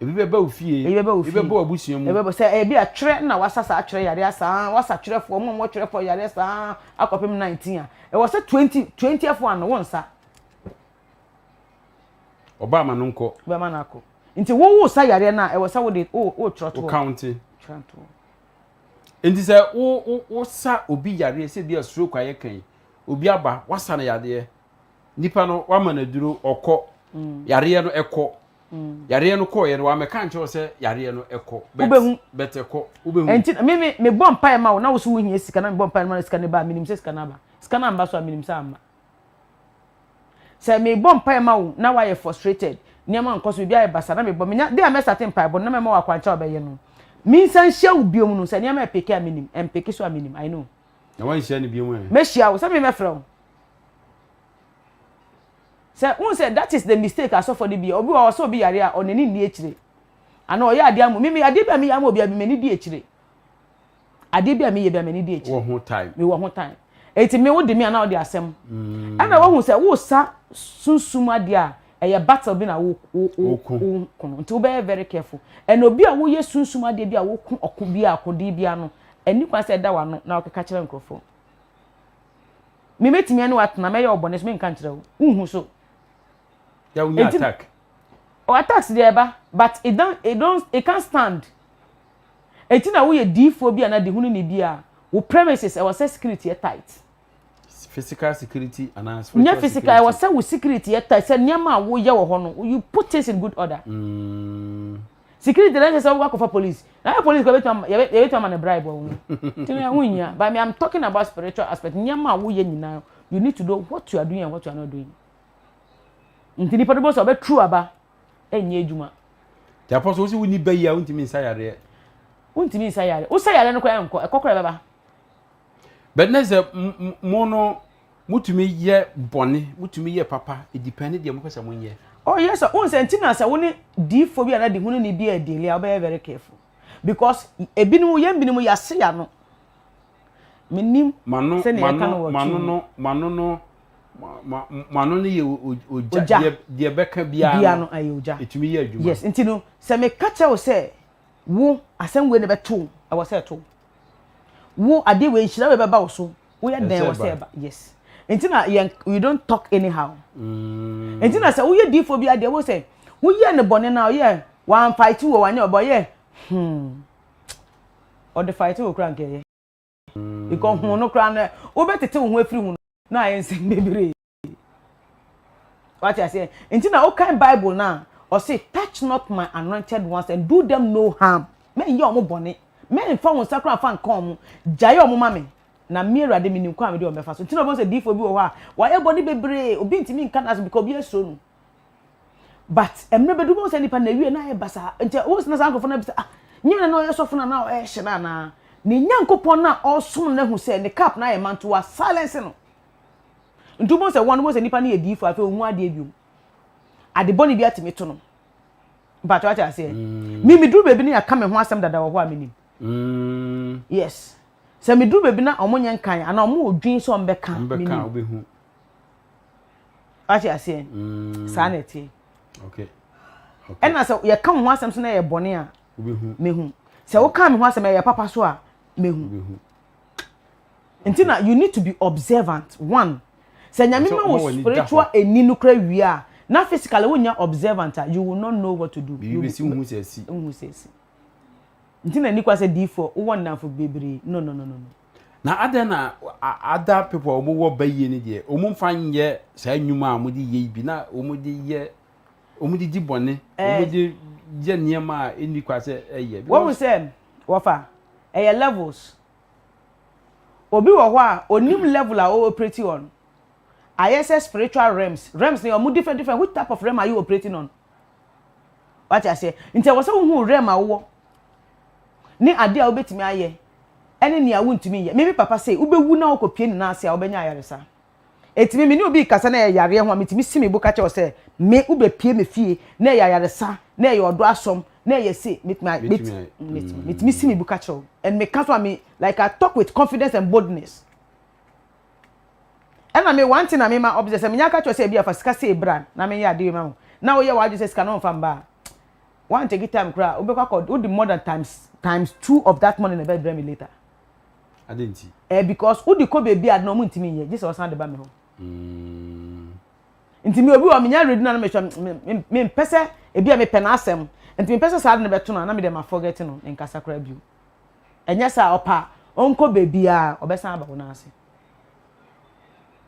S1: Ebi bɛba wo fie.
S2: Ebi bɛba wo fie.
S1: Ebi bɛba w'abusua mu.
S2: Ebi bɛba sɛ ebi a twerɛ na wasa saa twerɛ yareɛ saa wasa twerɛfoɔ mo a mo twerɛfoɔ yareɛ saa akɔpem 19 a ɛwɔ sɛ 20 20th one no wo nsa.
S1: Ɔba ama no nkɔ.
S2: Bɛma no akɔ. Nti wo wo sa yareɛ no a ɛwɔ sɛ wode wo wo twerɛ toɔ.
S1: Wo counte.
S2: Twerɛ toɔ.
S1: Nti sɛ wo wo wo sa obi yareɛ sɛ bi a stroke ayɛ kan obi aba wasa no yadeɛ nipa no wama no aduro ɔkɔ mm. yareɛ no ɛkɔ mm. yareɛ no kɔɔyɛ no wamɛka nkyerɛ wo sɛ yareɛ no ɛkɔ
S2: wobɛhu
S1: but ɛkɔ wobɛhu.
S2: Nti me me mebɔ mpaeɛ ma wo na wo so wohia sika na mebɔ mpaeɛ ma sika no ba a menim sɛ sika no aba sika no amba so a menim sɛ amma. Sɛ mebɔ mpaeɛ ma wo na woayɛ frustrated, nneɛma nkɔ so, biribi ayɛ basaa na mebɔ, menya, day a mɛstate mpaebɔ no na mɛma wo akwankyerɛ a wobɛyɛ no. Mensan nhyia wo biom no, sɛ nneɛma ɛpeke a menim, ɛmpeke so a menim, I know.
S1: Na woanhyia no biom ɛ?
S2: Mɛhyia wo, sɛ me mɛfrɛ wo. Sɛ, wohu sɛ that is the mistake asɔfoɔ no bi yɛ, obi wɔ hɔ ɔsɛ obi yare a, ɔn'ani nni akyire. Anaa ɔyɛ adeɛ ama, me, me, adeɛ bi a meyɛ ama obi a bi m'ani di akyire. Adeɛ bi a meyɛ bi a m'ani di akyire.
S1: Wɔ ho time.
S2: Mewɔ ho time. Eti me wode me anaa wode asɛm. Mm. Ɛna wahu sɛ wosa sunsum adeɛ a ɛyɛ battle bi na wo wo wo wo ko no. Nti wobɛyɛ very careful. Ɛna obi a woyɛ sunsum adeɛ bi a woko ɔko bi a akodeɛ bi ano ɛni kwan sɛ ɛda w'ano na wokeka kyerɛ nkurɔfoɔ. Me mɛtumi ɛne watena mɛyɛ ɔbɔne so menka nkyerɛ wo. Wonhu so.
S1: Ya wonya attack.
S2: Oh, attacks deɛ ɛba but it don't it don't it can't stand. Enti na woyɛ diifoɔ bi anaa dihununi bi a, wo premises ɛwɔ sɛ security yɛ tight.
S1: Physical security anaa spiritual
S2: Nyɛ physical, ɛwɔ sɛ wo security yɛ tight sɛ nneɛma a woyɛ wɔ hɔ no, you put things in good order.
S1: Mm.
S2: Security na ɛsɛ sɛ wokɔ akɔfa police. Na yɛ police kɔ yɛbɛtumi yɛbɛtumi ama no bribe wɔ ho. Nti no ɛho nhia. But me I'm talking about spiritual aspect. Nneɛma a woyɛ nyinaa, you need to know what you are doing and what you are not doing. Nti nipa no bɔ sɛ ɔbɛturu aba. ɛnyɛ adwuma.
S1: Nti apɔso wosi wonni ba yi a wontumi nsa yareɛ.
S2: Wontumi nsa yareɛ. Wosa yareɛ no koraa ɛnkɔ, ɛkɔ koraa ɛbɛba.
S1: But ne sɛ mo no motumi yɛ bɔne, motumi yɛ papa, ɛdipɛne deɛ mopɛ sɛ monyɛ.
S2: Oh yes, wohu sɛ nti na sɛ wo ne diifoɔ bi anaa dihununi bi ɛdeali a wobɛyɛ very careful because ebinom yɛn binom yɛase yɛano. Menim sɛnea yɛka no wɔ
S1: Twi mu. Mano no mano no yɛ ogya deɛ bɛka biara
S2: no ɛyɛ ogya.
S1: Ɛtumi yɛ adwuma.
S2: Yes, nti no sɛ meka kyerɛ wo sɛ wo asɛm wei na ɛbɛto wo, ɛwɔ sɛ ɛto wo. Wo adeɛ wei nhyira wei bɛba wo so, woyɛ dɛn ɛwɔ sɛ ɛba. Yes. Nti na yɛn you don't talk anyhow. Mm. Nti na sɛ woyɛ diifoɔ bi adeɛ wo sɛ woyɛ ne bɔne na ɔyɛ wɔamfight wo wanyɛ ɔbɔ ɔyɛ hmm. Ɔde fight wo koraa nka ɛyɛ. Because ho no koraa no wobɛtete wo ho afiri ho no na ayɛ nsɛm bebree. Wate aseɛ? Nti na wokan Bible no a ɔse touch not my anointed ones and do them no harm. Mɛnyɛ ɔmo bɔne. Mɛmfa wo nsa koraa mfa nka ɔmo. Gyae ɔmo ma me. Na me Awurade menim kwan a mede wɔn bɛfa so. Nti na wobɛhu sɛ diifoɔ bi wɔ hɔ a wayɛ bɔne bebree. Obi ntumi nka n'asɛm because obi asuro no. But mmerɛ bɛdu wobɛhu sɛ nipa no awie na ayɛ basaa nti wobɛhu sɛ na saa nkurɔfoɔ no abisa ah nyɛ na na ɔyɛ sɔfo no na ɔyɛ no anaa ne Nyankopɔn no a ɔsom no ahu sɛ ne cup no ayɛ ma nti wa silence no nti wobɛhu sɛ wɔn wobɛhu sɛ nipa no yɛ diifo afei ɔnhu adeɛ biom ade bɔne bi atumi to no mpakyɛ wate aseɛ mm. me meduru baabi no yɛaka me ho asɛm dada wɔ hɔ a menim
S1: mm.
S2: yes sɛ meduru baabi na ɔmo nyɛ nkan anaa ɔmo wɔ dwen sɛ ɔmo bɛka menim Wate aseɛ? Mm. Saa na ɛteɛ.
S1: Okay.
S2: Ɛna sɛ yɛka wo ho asɛm so na ɛyɛ bɔne a, mehu. Sɛ woka me ho asɛm ɛyɛ papa so a, mehu. Nti na you need to be observant. One, sɛ nyame ma wo spiritual ani no kora wie a, na physically wonya observant a, you will not know what to do.
S1: Biribi bɛsi wohu sɛ asi.
S2: Wohu sɛ asi. Nti na ni kwa sɛ diifoɔ wowɔ nnamfo bebree. No, no, no, no.
S1: Na adɛn na other people a wɔwɔ bayie no deɛ wɔn mfa nyɛ saa nnwuma a wɔde yɛ yi bi na wɔde yɛ wɔde di bɔne eh. wɔde yɛ nneɛma a ɛnni kwa sɛ ɛyɛ.
S2: Wɔn sɛ wɔfa ɛyɛ levels obi wɔ hɔ a onim level a ɔwɔ operate on ayɛ sɛ spiritual realms realms no yɛ wɔn different different which type of realm are you operating on wate aseɛ nti ɛwɔ sɛ wohu realm a wowɔ ne adeɛ a wobɛtumi ayɛ ɛne nea wontumi nyɛ. Me me papa sei, wobɛwu na wokɔpue ne nan ase a, wobɛnya ayaresa. Enti me, me ne obi rekasa na ɛyɛ yareɛ ho a, metumi si me bo ka kyerɛ wo sɛ, me, wobɛpue me fie na ɛyɛ ayaresa, na ɛyɛ ɔdɔ asɔm, na ɛyɛ sei, metumi ayɛ,
S1: Bɛtumi ayɛ.
S2: metumi, metumi si me bo ka kyerɛ wo. And meka so a, me, like I talk with confidence and boldness. Ɛna me, one thing na me ma observe sɛ, menya ka kyerɛ wo sɛ ebi a fa sika sei bra na menyɛ adeɛ wei ma wo, na woyɛ w'adwene sɛ sika no womfa mma a, Wan take time koraa wobɛkɔ akɔ wode more than times times two of that money na ɛbɛbrɛ me later.
S1: Adɛn nti?
S2: Eh because wode kɔ baabi a na ɔmo ntumi nyɛ gye sɛ ɔsan de ba me hɔ. Mm. Nti me obi wɔ menya ready na mehwɛ me me mpɛ sɛ ebi a mepɛ n'asɛm nti mepɛ sɛ saa de no bɛto no a na me deɛ ma forget no nkasa koraa bio. Ɛnyɛ saa ɔpa ɔnkɔ baabi a ɔbɛsan aba wo nan ase.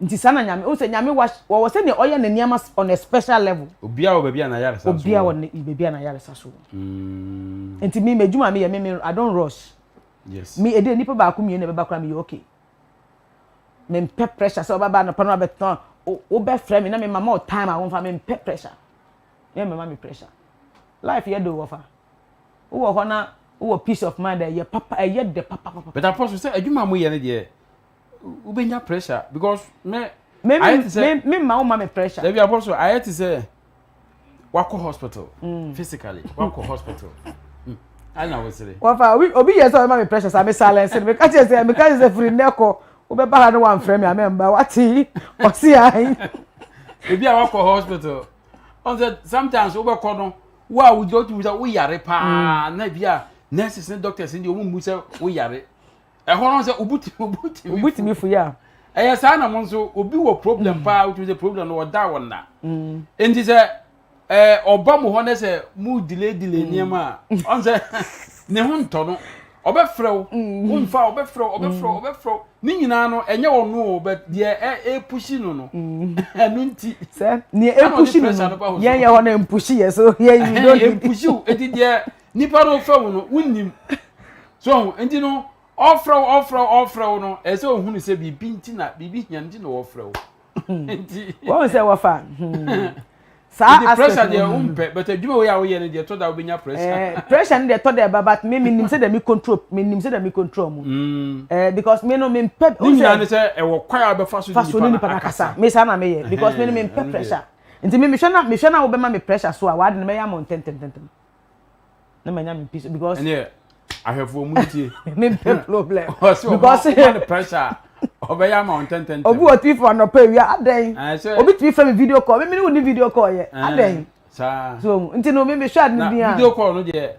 S2: Nti saa na Nyame, wohu sɛ Nyame wa, wɔwɔ sɛdeɛ ɔyɛ ne nneɛma on a special level.
S1: Obiara wɔ baabi a n'ayaresa so wɔ.
S2: Obiara wɔ ne baabi a n'ayaresa so wɔ. Mm. Nti me m'adwuma a meyɛ me me I don't rush.
S1: Yes.
S2: Me ɛdeɛ nipa baako mmienu na ɛbɛba koraa meyɛ okay. Mempɛ pressure sɛ ɔbɛba anɔpa no abɛtɔn wobɛfrɛ me na me mama wo time a womfa mempɛ pressure. Me mema me pressure. Life yɛ de wɔfa. Wowɔ hɔ na wowɔ peace of mind ɛyɛ papa ɛyɛ dɛ papa papa.
S1: But apostle sɛ adwuma a moyɛ no deɛ wobɛnya pressure because me
S2: me ayɛ te sɛ me ma wo ma me pressure.
S1: Dabi apostle ayɛ te sɛ wakɔ hospital mm. physically wakɔ hospital. Mm. Ana wosere.
S2: Wɔfa obi obi yɛ sɛ ɔbɛma me pressure sa me silence no meka kyerɛ sɛ meka kyerɛ sɛ firi nnɛ kɔ wobɛba ha no wamfrɛ me a mɛmba wate ɔse ae.
S1: Ebi a wakɔ hospital ɔn sɛ sometimes wobɛkɔ no wo a wogyina wotumi sɛ woyare paa mm. na ebi a nurses ne doctors ne deɛ wɔn mu sɛ woyare ɛhɔ no sɛ obu
S2: tumi fu ya
S1: ɛyɛ saa na mo nso obi wɔ problem mm. paa wotumi sɛ problem no ɔda wɔ nna mm. nti sɛ ɛɛ ɔba mo hɔ ne sɛ mo delay delay mm. nneɛma a ɔn sɛ ne ho ntɔ no ɔbɛfrɛ wo womfa ɔbɛfrɛ wo ɔbɛfrɛ wo ɔbɛfrɛ wo ne nyinaa no ɛnyɛ ɔno o but deɛ ɛ epushi no no ɛno nti
S2: sɛ nea epushi no no yɛn yɛ hɔ na empushi yɛ so yɛn yi
S1: don empushi wo eti deɛ nipa no fɛ wo no wonnim so nti no ɔfrɛ wo ɔfrɛ wo ɔfrɛ wo no ɛsɛ ohunu sɛ biribi nti na biribi hia nti na ɔfrɛ wo
S2: nti wɔn sɛ wɔfa hmm. saa
S1: aspect pressure deɛ wompɛ but adwuma wei a woyɛ no deɛ ɛtɔ da wobɛnya pressure
S2: eh, pressure no deɛ ɛtɔ da ɛba but me menim sɛ deɛ me control menim sɛ deɛ me control mu mm. eh, because me no mempɛ
S1: ne nyinaa ne sɛ ɛwɔ kwan a wobɛfa so
S2: fa so ne nipa no akasa me saa na meyɛ because me no mempɛ pressure nti me mehwɛ na mehwɛ na wobɛma me pressure so a wade no mɛyɛ ama ntɛntɛntɛntɛm na manya me peace because
S1: ɛneɛ ahwɛfoɔ mu ntie
S2: mempɛ problem
S1: because ɔma no pressure ɔbɛyɛ ama wo ntɛntɛntɛm
S2: obi wɔ tumi fɔ anɔpa awia adɛn obi tumi fɛ me video call me mene wo ni video call yɛ adɛn
S1: saa
S2: so nti no me mehwɛ ade no bi a
S1: video call no deɛ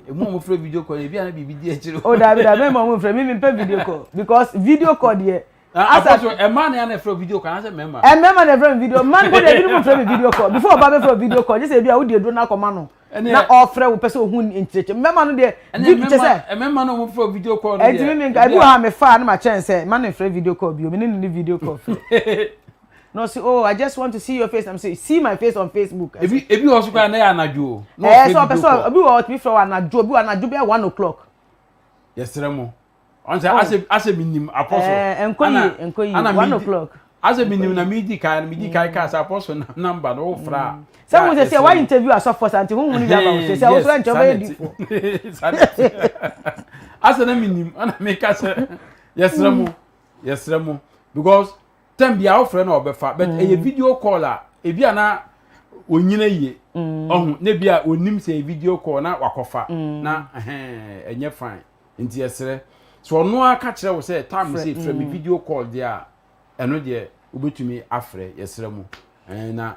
S1: emu a wɔfrɛ video call ebi a na biribi di akyire
S2: o dabi dabi mɛma wɔn mfrɛ me mempɛ video call because video call deɛ
S1: Asa so ɛmaa na na ɛfrɛ video call anasɛ mɛma.
S2: Ɛmɛma na ɛfrɛ mi video mmaa no deɛ ebinom mfrɛ mi video call before ɔba bɛfrɛ video call gye sɛ ebi a wodi aduro no akɔma no na ɔfrɛ wo pɛ sɛ ohun nkyerɛkyerɛ mɛma no deɛ
S1: vi kyɛ sɛ. Ɛmɛma no wɔn frɛ video call no deɛ.
S2: Ɛntumi mi nka ebi wɔ ha mi fa na ma kyɛn sɛ ma no nfrɛ video call bio mi ne ne ne video call frɛ. No say oh I just want to see your face I'm say see my face on Facebook.
S1: Ebi ebi wɔ so koraa na yɛ anadwo o.
S2: Ɛɛ sɛ ɔpɛ sɛ obi wɔ ɔtumi frɛ wɔ anadwo obi wɔ anadwo bɛyɛ 1 o'clock.
S1: Yɛsrɛ mo ɔn sɛ asɛ asɛ mi nim apɔsɔ.
S2: Ɛɛ nkɔ yie nkɔ yie 1 o'clock.
S1: Asɛ mi nim na mi di kan mi di kan kaa sɛ apɔsɔ namba no o fra.
S2: Sɛ mo sɛ sɛ wa interview asɔfo sa nti huhu ni bi aba wo sɛ sɛ wosoro nkyɛn wobɛyɛ difo.
S1: Asɛ na mi nim ɛna mi ka sɛ yɛsrɛ mo yɛsrɛ mo because time bi a wofrɛ na ɔbɛfa but ɛyɛ video call a ebi a na onyina yie ɔho na ebi a onim sɛ video call na wakɔfa na ɛhɛn ɛnyɛ fine nti yɛsrɛ so ɔno ara ka kyerɛ wo sɛ time sɛ frɛ me video call deɛ a ɛno deɛ wobɛtumi afrɛ yɛsrɛ mo ɛn na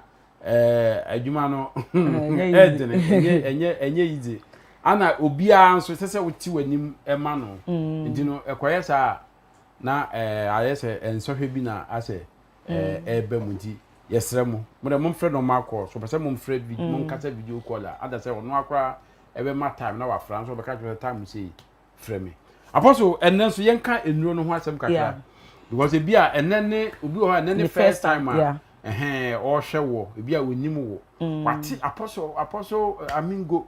S1: ɛɛ adwuma no ɛɛdene ɛnyɛ ɛnyɛ ɛnyɛ easy ana obiara nso sɛ sɛ wote w'anim ɛma no nti no ɛkɔyɛ saa na ɛɛ ayɛ sɛ nsɔhwɛ bi na asɛ ɛɛ ɛɛba mu nti yɛsrɛ mo mo dɛ momfrɛ normal call so pɛ sɛ momfrɛ video monkasa video call a ada sɛ ɔno akora ɛbɛma time na wafra nso ɔbɛka kyerɛ sɛ time sei frɛ me Apostle ɛnɛ nso yɛnka nnuro no ho asɛm kakra because ebi a ɛnɛ ne obi wɔ hɔ a ɛnɛ ne first time a ɛhɛn ɔrehwɛ wɔ ebi a onim wɔ wate Apostle Apostle Amingo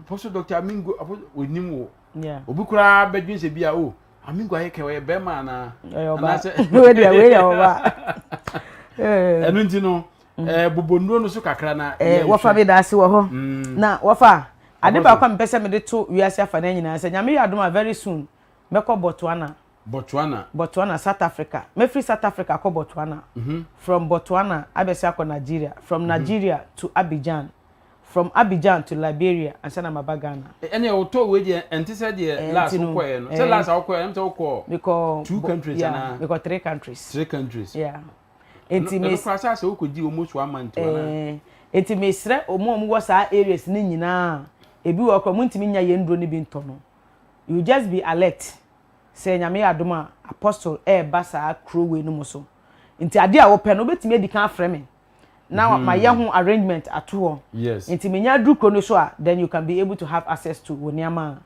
S1: Apostle Dr. Amingo Apostle onim wɔ obi koraa bɛdwen sɛ bi a o Amingo ayɛ kɛ ɔyɛ bɛrima anaa
S2: anaasɛ wei deɛ wei yɛ ɔba
S1: ɛno nti no ɛɛ bobɔ nnuro no so kakra na
S2: wɔfa mi da ase wɔ hɔ na wɔfa ade baako a mepɛ sɛ mede to wiase afa no nyinaa sɛ Nyame yɛ adom a very soon mɛkɔ Botswana.
S1: Botswana.
S2: Botswana, South Africa. Mɛfiri South Africa akɔ Botswana. From Botswana abɛsi akɔ Nigeria. From Nigeria to Abidjan. From Abidjan to Liberia ansa na maba Ghana.
S1: Ɛnna wotɔ wei deɛ ɛnte sɛ deɛ last wokɔɛ no. Sɛ last a wokɔɛ ɛm sɛ wokɔ
S2: mekɔ
S1: two countries anaa?
S2: Mekɔ three countries.
S1: Three countries.
S2: Yeah.
S1: Nti me. Ɛno koraa sɛ asɛ wokɔdi almost one month anaa?
S2: Nti mesrɛ ɔmo a ɔmo wɔ saa areas ne nyinaa, ebi wɔ hɔ koraa ɔmo ntumi nya yɛn nduro no bi ntɔ no, you just be alert sɛ Nyame yɛ adom a, Apostle ɛɛba saa kuro wei no mu so. Nti adeɛ a wopɛ no, wobɛtumi adi kan afrɛ me na mayɛ ho arrangement ato hɔ. Nti menya aduru kuro no so a, then you can be able to have access to wo nneɛma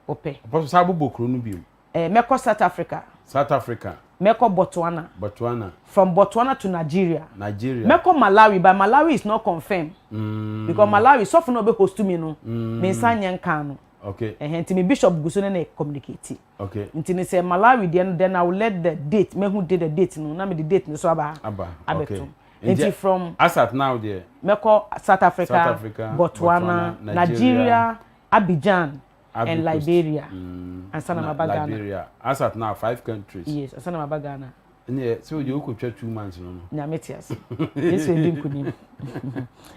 S2: a wopɛ.
S1: Apostle, saa bobɔ kuro no bio.
S2: Mɛkɔ South Africa.
S1: South Africa.
S2: Mɛkɔ Botswana.
S1: Botswana.
S2: From Botswana to Nigeria.
S1: Nigeria.
S2: Mɛkɔ Malawi, but Malawi is not confirmed. Because Malawi sɔfo na ɔbɛ host mi no, me nsa nyɛ nkan no. Ɛhɛn, nti mi bishop gu so ne na communicate. Nti ne sɛ Malawi deɛ no, then I will let the date, mehu de the date no, na me de date no so aba.
S1: Aba.
S2: Abɛto. Nti from
S1: As at now deɛ.
S2: Mɛkɔ South Africa,
S1: South Africa,
S2: Botswana,
S1: Botswana,
S2: Nigeria, Abidjan,
S1: Ivory
S2: and
S1: Coast.
S2: Liberia. Ansa na maba Ghana.
S1: Liberia. As at now, five countries.
S2: Yes, ansa na maba Ghana.
S1: Ɛnna sɛ o de o kò twa 2 months no.
S2: Nyame te ase. Yesu edi nkunim.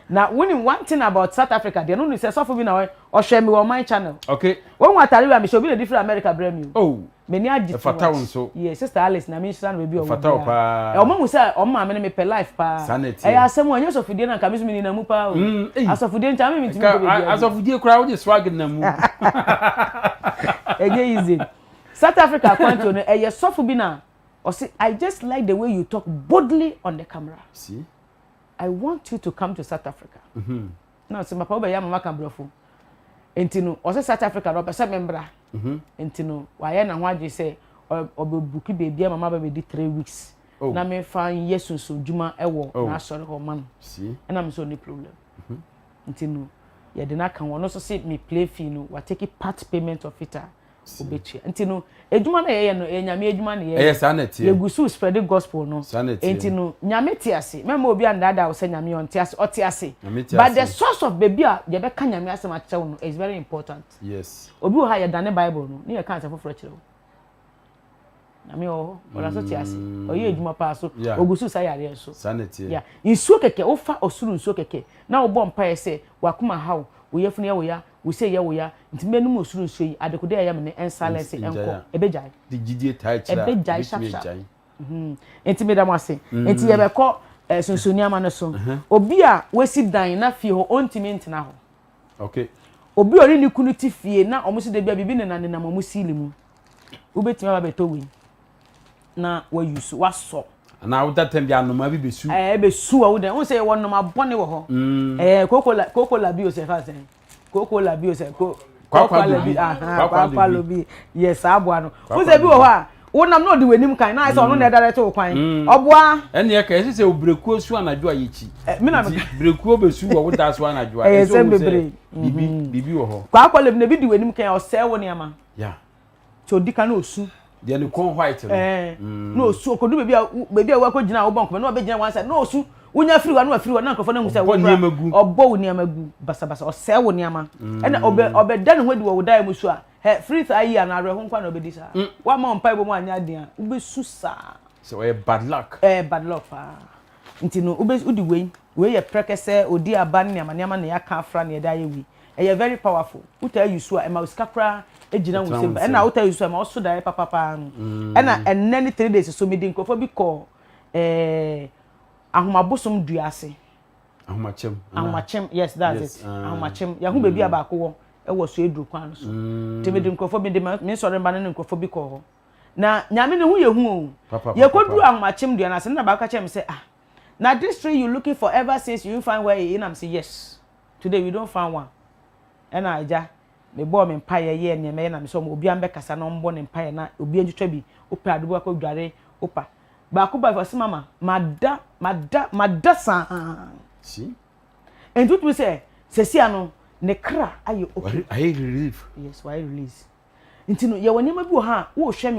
S2: Na wonim one thing about South Africa deɛ no, nu sɛ sɔfo bi na ɔhwɛ mi wɔ my channel. Wɔn mu atare wi a mehyɛ, obi na di firi America brɛ mi o. M'ani agye too much.
S1: Ɛfata wo nso.
S2: Yes, Sister Alice na mi nhyira no baabi a ɔwɔ.
S1: Ɛfata wo paa.
S2: Ɔmo hu sɛ ɔmo maame no mepɛ life paa.
S1: Saa na ɛteɛ.
S2: Ɛyɛ asɛm o, ɛnyɛ sɔfodie na nka mi nso mi nenam mu paa o. Asɔfodie nkyɛn mi mi ntumi
S1: Ka
S2: nkɔ baabi a.
S1: Asɔfodie koraa wode swag na mu.
S2: Ɛnyɛ easy. South Africa akwantuo no, ɛyɛ sɔfo bi na ɔsi, "I just like the way you talk boldly on the camera."
S1: See?
S2: "I want you to come to South Africa." Na ɔsɛ, "Papa, wobɛyɛ ama maka borɔfo." Nti no ɔsɛ South Africa no, ɔpɛ sɛ membra. Nti no wayɛ na ho adwe sɛ ɔbɛbook baabi ama maba bɛdi 3 weeks.
S1: Oh.
S2: Na memfa nyɛ sunsun dwuma ɛwɔ
S1: Oh.
S2: n'asɔre hɔ ma no.
S1: See?
S2: Ɛna me sɛ ɔne problem. Nti no yɛde no aka ho. Ɔno nso sɛ me play fee no, watake part payment of it a obɛtua. Nti no edwuma no yɛyɛ no, ɛyɛ Nyame edwuma na yɛyɛ.
S1: Ɛyɛ saa na ɛteɛ.
S2: Yɛgu so spread the gospel no.
S1: Saa na ɛteɛ.
S2: Nti no Nyame te ase. Mɛma obi andaadaa wo sɛ Nyame ɔnte ase. Ɔte ase.
S1: Nyame te
S2: But the
S1: ase.
S2: source of baabi a yɛbɛka Nyame asɛm akyerɛ wo no is very important. Obi wɔ ha, yɛdane Bible no ne yɛka asɛm foforɔ kyerɛ wo. Nyame wɔ hɔ, ɔda so te ase, ɔyɛ adwuma paa so. Ogu so sa yareɛ nso.
S1: Saa na ɛteɛ.
S2: Ya nsuo kɛkɛ, wofa ɔsoro nsuo kɛkɛ na wobɔ mpaeɛ sɛ wakoma haw, wo yɛfunu yɛ wo ya, wo se yɛ wo ya, nti mɛnum ɔsoro nsuo yi, adekode a ɛyɛ me ne ɛnsilence
S1: Ngyae
S2: ɛnkɔ
S1: a.
S2: ɛbɛgyae.
S1: De gyidie taa kyerɛ a,
S2: Ɛbɛgyae
S1: ɛbɛtumi
S2: sharp sharp.
S1: agyae.
S2: Nti meda mo ase. Nti yɛbɛkɔ sunsun nneɛma no so. Obi a wasi dan na fie hɔ ɔntumi ntena hɔ, obi a ɔne ne kunu te fie na ɔmo si de bi a biribi nenam nenam ɔmo siili mu, wobɛtumi aba bɛtɔ wei na wayi so wasɔ.
S1: Anaa woda tɛm bi, anomaa bi bɛsu.
S2: Ɛbɛsu wɔ wo dan wo sɛ yɛwɔ nnoma bɔne wɔ hɔ. Koko la, koko la bi o, sɛ fa sɛn koko la bi o, sɛ ko
S1: Kwakwa
S2: la
S1: lobi.
S2: bi, aha.
S1: Kwakwa
S2: Kwakwa
S1: lobi.
S2: lobi yɛ saa aboa no. Wo
S1: Kwakwa
S2: sɛ bi wɔ
S1: lobi.
S2: hɔ a wonam na ɔde w'anim kan na ayɛ sɛ ɔno na ɛda to wo kwan, ɔboa.
S1: Ɛne ɛka ɛsɛ sɛ obrekuo su anadwo a yɛkyi.
S2: Me na
S1: Nti brekuo bɛsu wɔ wo da so anadwo a,
S2: Ɛyɛ
S1: ɛsɛ
S2: sɛ
S1: ohu sɛ
S2: bebree.
S1: biribi wɔ hɔ.
S2: Kwakwa lobi na ebi di w'anim kan a, ɔsɛe wo nneɛma. Tí odi kan na osu.
S1: Deɛ ne kɔn white no.
S2: Na osu okodu baabi a wakɔ gyina a wobɔ nkɔmɔ na ɔbɛgyina one side na osu, wonya firi hɔ na wafiri hɔ na nkurɔfoɔ no ahu sɛ
S1: Ɔbɔ
S2: wokura
S1: nneɛma gu.
S2: Ɔbɔ wo nneɛma gu basabasa, ɔsɛe wo nneɛma, ɛna ɔbɛda ne ho adi wɔ wo dan mu so a, hɛ firi saa yi a na awerɛho nkwa na ɔbɛdi saa. Wama mpae bɔ mu anyɛ adeɛ a, wobɛsu saa.
S1: Sɛ ɔyɛ bad luck.
S2: Bad luck paa. Nti no wobɛ wodi wei, wei yɛ prɛkɛsɛ odi aba ne nneɛma nneɛma na yɛaka afra na yɛde ayɛ wei. Ɛyɛ very powerful. Wotaa yi so a, ɛma wo sika koraa gyina wo
S1: Ɛtena wo
S2: nsam.
S1: nsam.
S2: Ɛna wotaa yi so a, ɛma wo so daeɛ papapaa no. Ɛna ɛnnɛ ne 3 days so, mede nkurɔfoɔ bi kɔ ahomabosom dua ase.
S1: Ahomakyɛm anaa?
S2: Ahomakyem, yes, that's it. Ahomakyem, yɛho baabi a baako wɔ ɛwɔ so eduru kwan no so. Nti mede nkurɔfoɔ bi de me nsɔre mba no ne nkurɔfoɔ bi kɔɔ hɔ na Nyame ne ho yɛ hu o.
S1: Papa, papa,
S2: Yɛkɔduru
S1: papa.
S2: ahomakyem dua no ase na baako ka kyerɛ me sɛ, "Ah, na this tree you looking for ever since, you find where e?" Nam say, "Yes, today we don find one." Ɛna agya mebɔɔ me mpaeɛ yɛɛ nneɛma yɛ na mesɛ ɔmo obiara mbɛkasa na ɔmbɔ ne mpaeɛ na obiara ntwitwa bi. Wopɛ adobo akɔ dware wopa baako ba, ɔsɛ, "Mama, mada, mada, mada saa."
S1: See?
S2: Nti wotumi sɛ sɛsia no ne kra ayɛ okay.
S1: Ayɛ relief.
S2: Yes, wayɛ release. Nti no yɛwɔ nneɛma bi wɔ ha a wɔrehwɛ me.